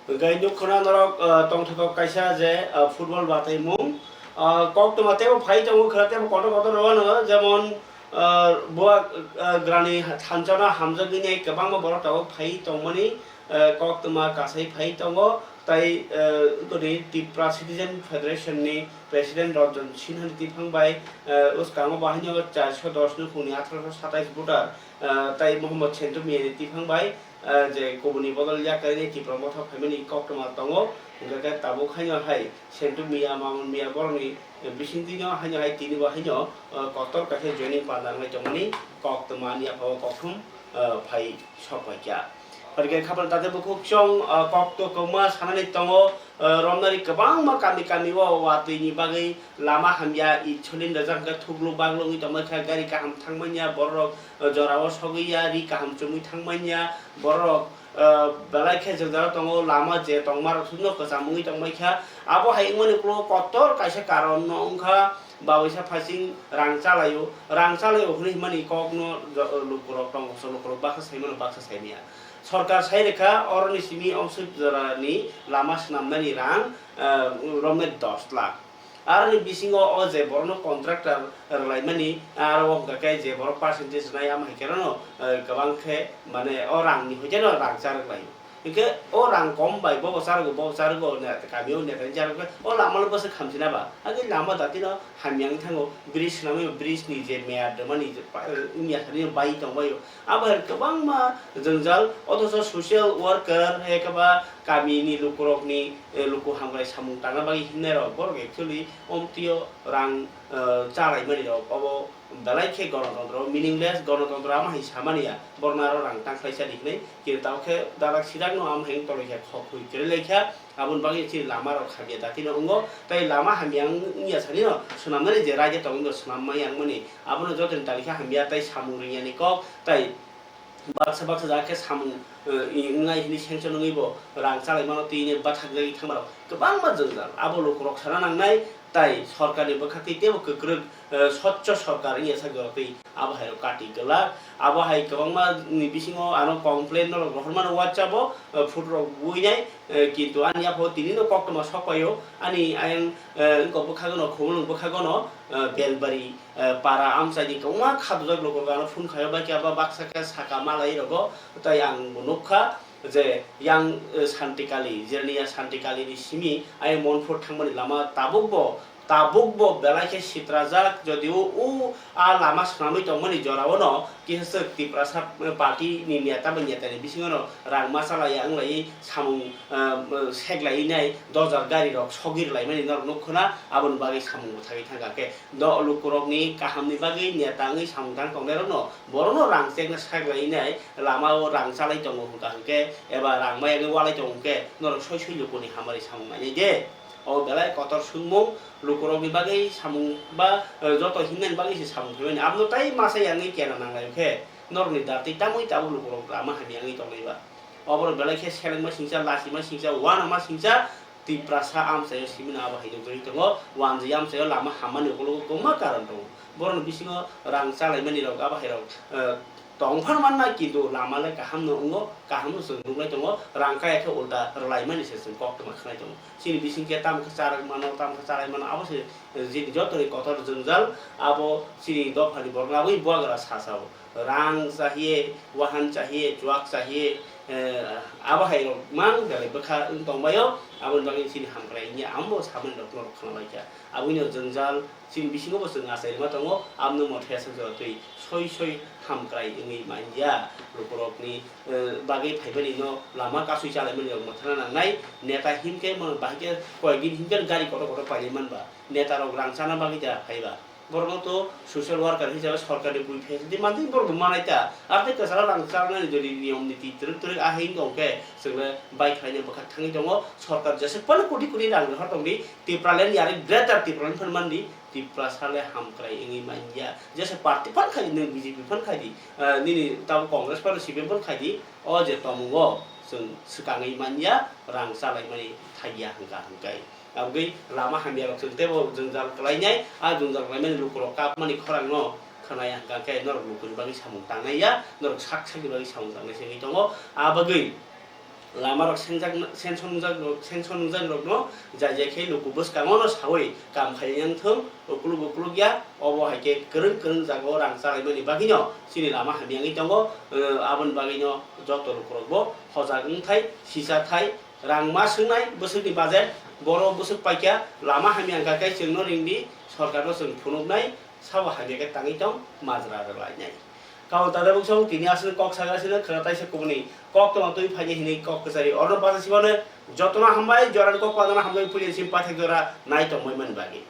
Hwnkhe nukha na norok, ah, tongthokgok kaisa je, ah, football bataimung. Ah, koktwma teibo phai tongo khwna, teibo kotor kotor rwano, jemon, ah, buwa, ah, grani thanchano hamjakgini kwbangma borok tabuk phai tongmani, ah, koktwma kasai phai tongo. Tai, eh, tini Tipra Citizen Federation ni President Ranjan Sinha ni tiphang bai, eh, uskango bo haino charso dos nukhungni athroso satais voter, eh, tai Mohammad Sentu Miya ni tiphang bai, eh, je kubuni bodol yakarwi Tipra Motha phaimani koktwma tongo, hwnkhe khe tabuk haino hai Sentu Miya, Mamun Miya borokni bisingtwino haino hai tini bo haino, eh, kotor kaisa joining panda wngwi tongmani koktwma ani yaphao kokthum, eh, phai sok paikha. Phaikhe khaphang tate bukhuk chwng, ah, kok to kwma sanani tongo, ah, romnani kwbangma kami kami o watwi ni bagwi lama hamya, i chulin rwjak hwnkhe thukluk bakluk wngwi tongmani kha, gari kaham thangmanya, borok, ah, jorao sogwi ya, ri kaham chumwi thangmanya, borok, ah, belai khe jwngjal tongo, lama je tongma rok no kwcham wngwi tongmani kha. Abo hai wngmani ulo kotor kaisa karon no wngkha, baboisa phasing rang chalaio, rang chalaio hwnwi himani kokno jo-, lukurok tongo, so lukurok baksa saimano baksa saimaya. Sorkar sai rwkha, oroni simi ongswk jorani lama swnamnani rang, eh, romnai dos lakh. Aroni bisingo o je borokno contractor rwlaimani, aro o hwnkha khe je borok percentage rwnai, amo hai khe rono, eh, kwbang khe, mane, o rangni hoite no rang charwk laio. Hinkhe o rang kom bai bobo charwgo, bobo charwgo, ne-, kamio netani charwgo, o lamano bwswk khamchina ba? Agwi lama datino hamya wngwi thango, bridge swnamwi, bridge ni je meyar rwmani je pa-, wngya thani bai tongbaio. Abo hai kwbangma jwngjal, othocho social worker, ekaba kamini lukurokni, eh, luku hamkrai samung tangna bagwi himnairok, borok actually omtwio rang, eh, chalaimani rok, obo belai khe gonotontro meaningless, gonotontro amo hai samani ya, borokno aro rang tang khlai chadi hwnwi, kintu tabuk khe darak sirakno amo hai toloi khe khok hui kwrwi lai kha. Aboni bagwi chini lama rok hamya datino wngo, tei lama hamya wng-, wngya sanino swnamnani je raida tongo, swnam maya wngmani, abono jotoni tali khe hamya tei samung ringyani kok tei baksa baksa jaga khe samung, eh, i-, wngnai hwnwi sanction wngwi bo rang chalaimano twi hwnwi bathakjagwi thangmarok kwbangma jwngjal. Abo lukurok sana nangnai, tai sorkarni bwkhaktwi teibo kwkrwk, eh, swchho sorkar wngya sak jorok twi abo hairok kati glak. Abo hai kwbangma ni bisingo ano complain norok rohormano WhatsApp-o, eh, photo rok buinai, eh, kintu ani yapho tinino koktwma sokpaio. Ani ayang, eh, wngkok bwkhagono, Khumulwng bwkhagono, eh, Belbari, eh, para amchaini kwbangma khadojak lukurok ano phone khaio, bai khe abo baksa khe saka malai rogo, tai ang bo nukha je yang, eh, Santikali, Jernia Santikali ni simi ayang Monpur thangmani lama tabuk bo, tabuk bo belai khe sitrajak, jodio o a lama swnamwi tongmani jorao no kisa swk Tiprasa, eh, party ni neta bai neta ni bisingo no rang ma chalai ya wnglai samung, eh, sek lai nai dojar gari rok sogir lai mani norok nuk khna, aboni bagwi samung bo thagwi thangkha khe. Do lukurokni kahamni bagwi neta wngwi samung tang tongnairokno, borokno rang chekna saklai nai, lama-o rang chalai tongo hwnkha hwnkhe, eba rang mayagwi walai tongo hwnkhe, norok soi soi lukuni hamari samung nainai de. O belai kotor swngmung, lukurokni bagwi samung ba, eh, joto himnani bagwi se samung phaimani. Abono tai masa yangwi kena nanglai khe, norokni datwi tamwi tabuk lukurok lama hamya wngwi tongnai ba. Oborok belai khe selengma singcha, lachima singcha, uanama singcha, Tiprasa amchaio simino abo hai nukjagwi tongo, wanjwi amchaio lama hammani ukologo kwbangma karon tongo. Borokni bisingo rang chalaimani rok abo hai rok, eh, tongphano manna, kintu lama le kaham no wngo, kaham no chwng nuklai tongo, rang kaya khe ulta rwlaimani se chwng koktwma khwnai tongo. Chini bising khe tamo khe charak mano, tamo khe chalai mano, abo se, eh, chini jotoni kotor jwngjal, abo chini dophani borok no aboni bubagra sasao. Rang chahiye, wahan chahiye, chuak chahiye, eh, abo hai rok mang belai bwkha wng tongbaio, aboni bagwi chini hamkrai wngya, amo bo samani rok norok khna laikha. Aboni jwngjal chini bisingo bo chwng achai rwma tongo, abono mothai aswk jora twi soi soi hamkrai wngwi manya. Lukurokni, eh, bagwi phaimani no lama kasui chalaimani rok mwthangna nangnai, neta himkhe mo bahai khe koyek din himkhe gari kotor kotor pailai manba, neta rok rang chana bagwi da phaiba. Borokno to social worker hisabe sorkarni bui facility mantwi borokbo manai ta. Aro tei kwcharo rang charnani jodi niyom niti twrwk twrwk ahai wngkha hwnkhe chwngno bai khlaina bwkha thangwi tongo. Sorkar jesa phano koti koti rang rohor tongdi. Tipraland yari greater Tipraland phano mandi. Tiprasa le hamkrai wngwi manya. Jesa party phano khaidi, nwng B J P phano khaidi, ah, nini tabuk Congress phano C P M phano khaidi. O je tomungo chwng swkangwi manya, rang chalaimani thaiya hwnkha hwnkhe. Aboni lama hamya rok chwng teibo jwngjal kwlainai, a jwngjal kwlaimani lukurok kapmani khorang no khwnaya hwnkha khe norok lukuni bagwi samung tangnai ya, norok sak sakni bagwi samung tangnai se wngwi tongo. A bagwi lama rok sengjak, senson wngjak rok, senson wngjak rok no jai jai khe luku bwskango no sawi kam khai yang thung, ukuluk ukuluk ya, obo hai khe kwrwng kwrwng jagao rang chalaimani bagwi no chini lama hamya wngwi tongo. Aboni bagwi no joto lukurok bo hojak wngthai, sisa thai, Rang ma swngnai bwswkni budget, borok bwswk paikha, lama hamya wngkha khe chwngno ringdi, sorkarno chwng phunuknai, sabo hamya khe tangwi tong, majra rwlainai. Kaun tada buksong tini aswk kok sagra sino khwna taisa kubuni kok tongma twi phaini hinwi kok kwchari orno basa sibano jotono hambai, jorani kok padana hambai, puilin sim paithak jora nai tongmai mani bagwi.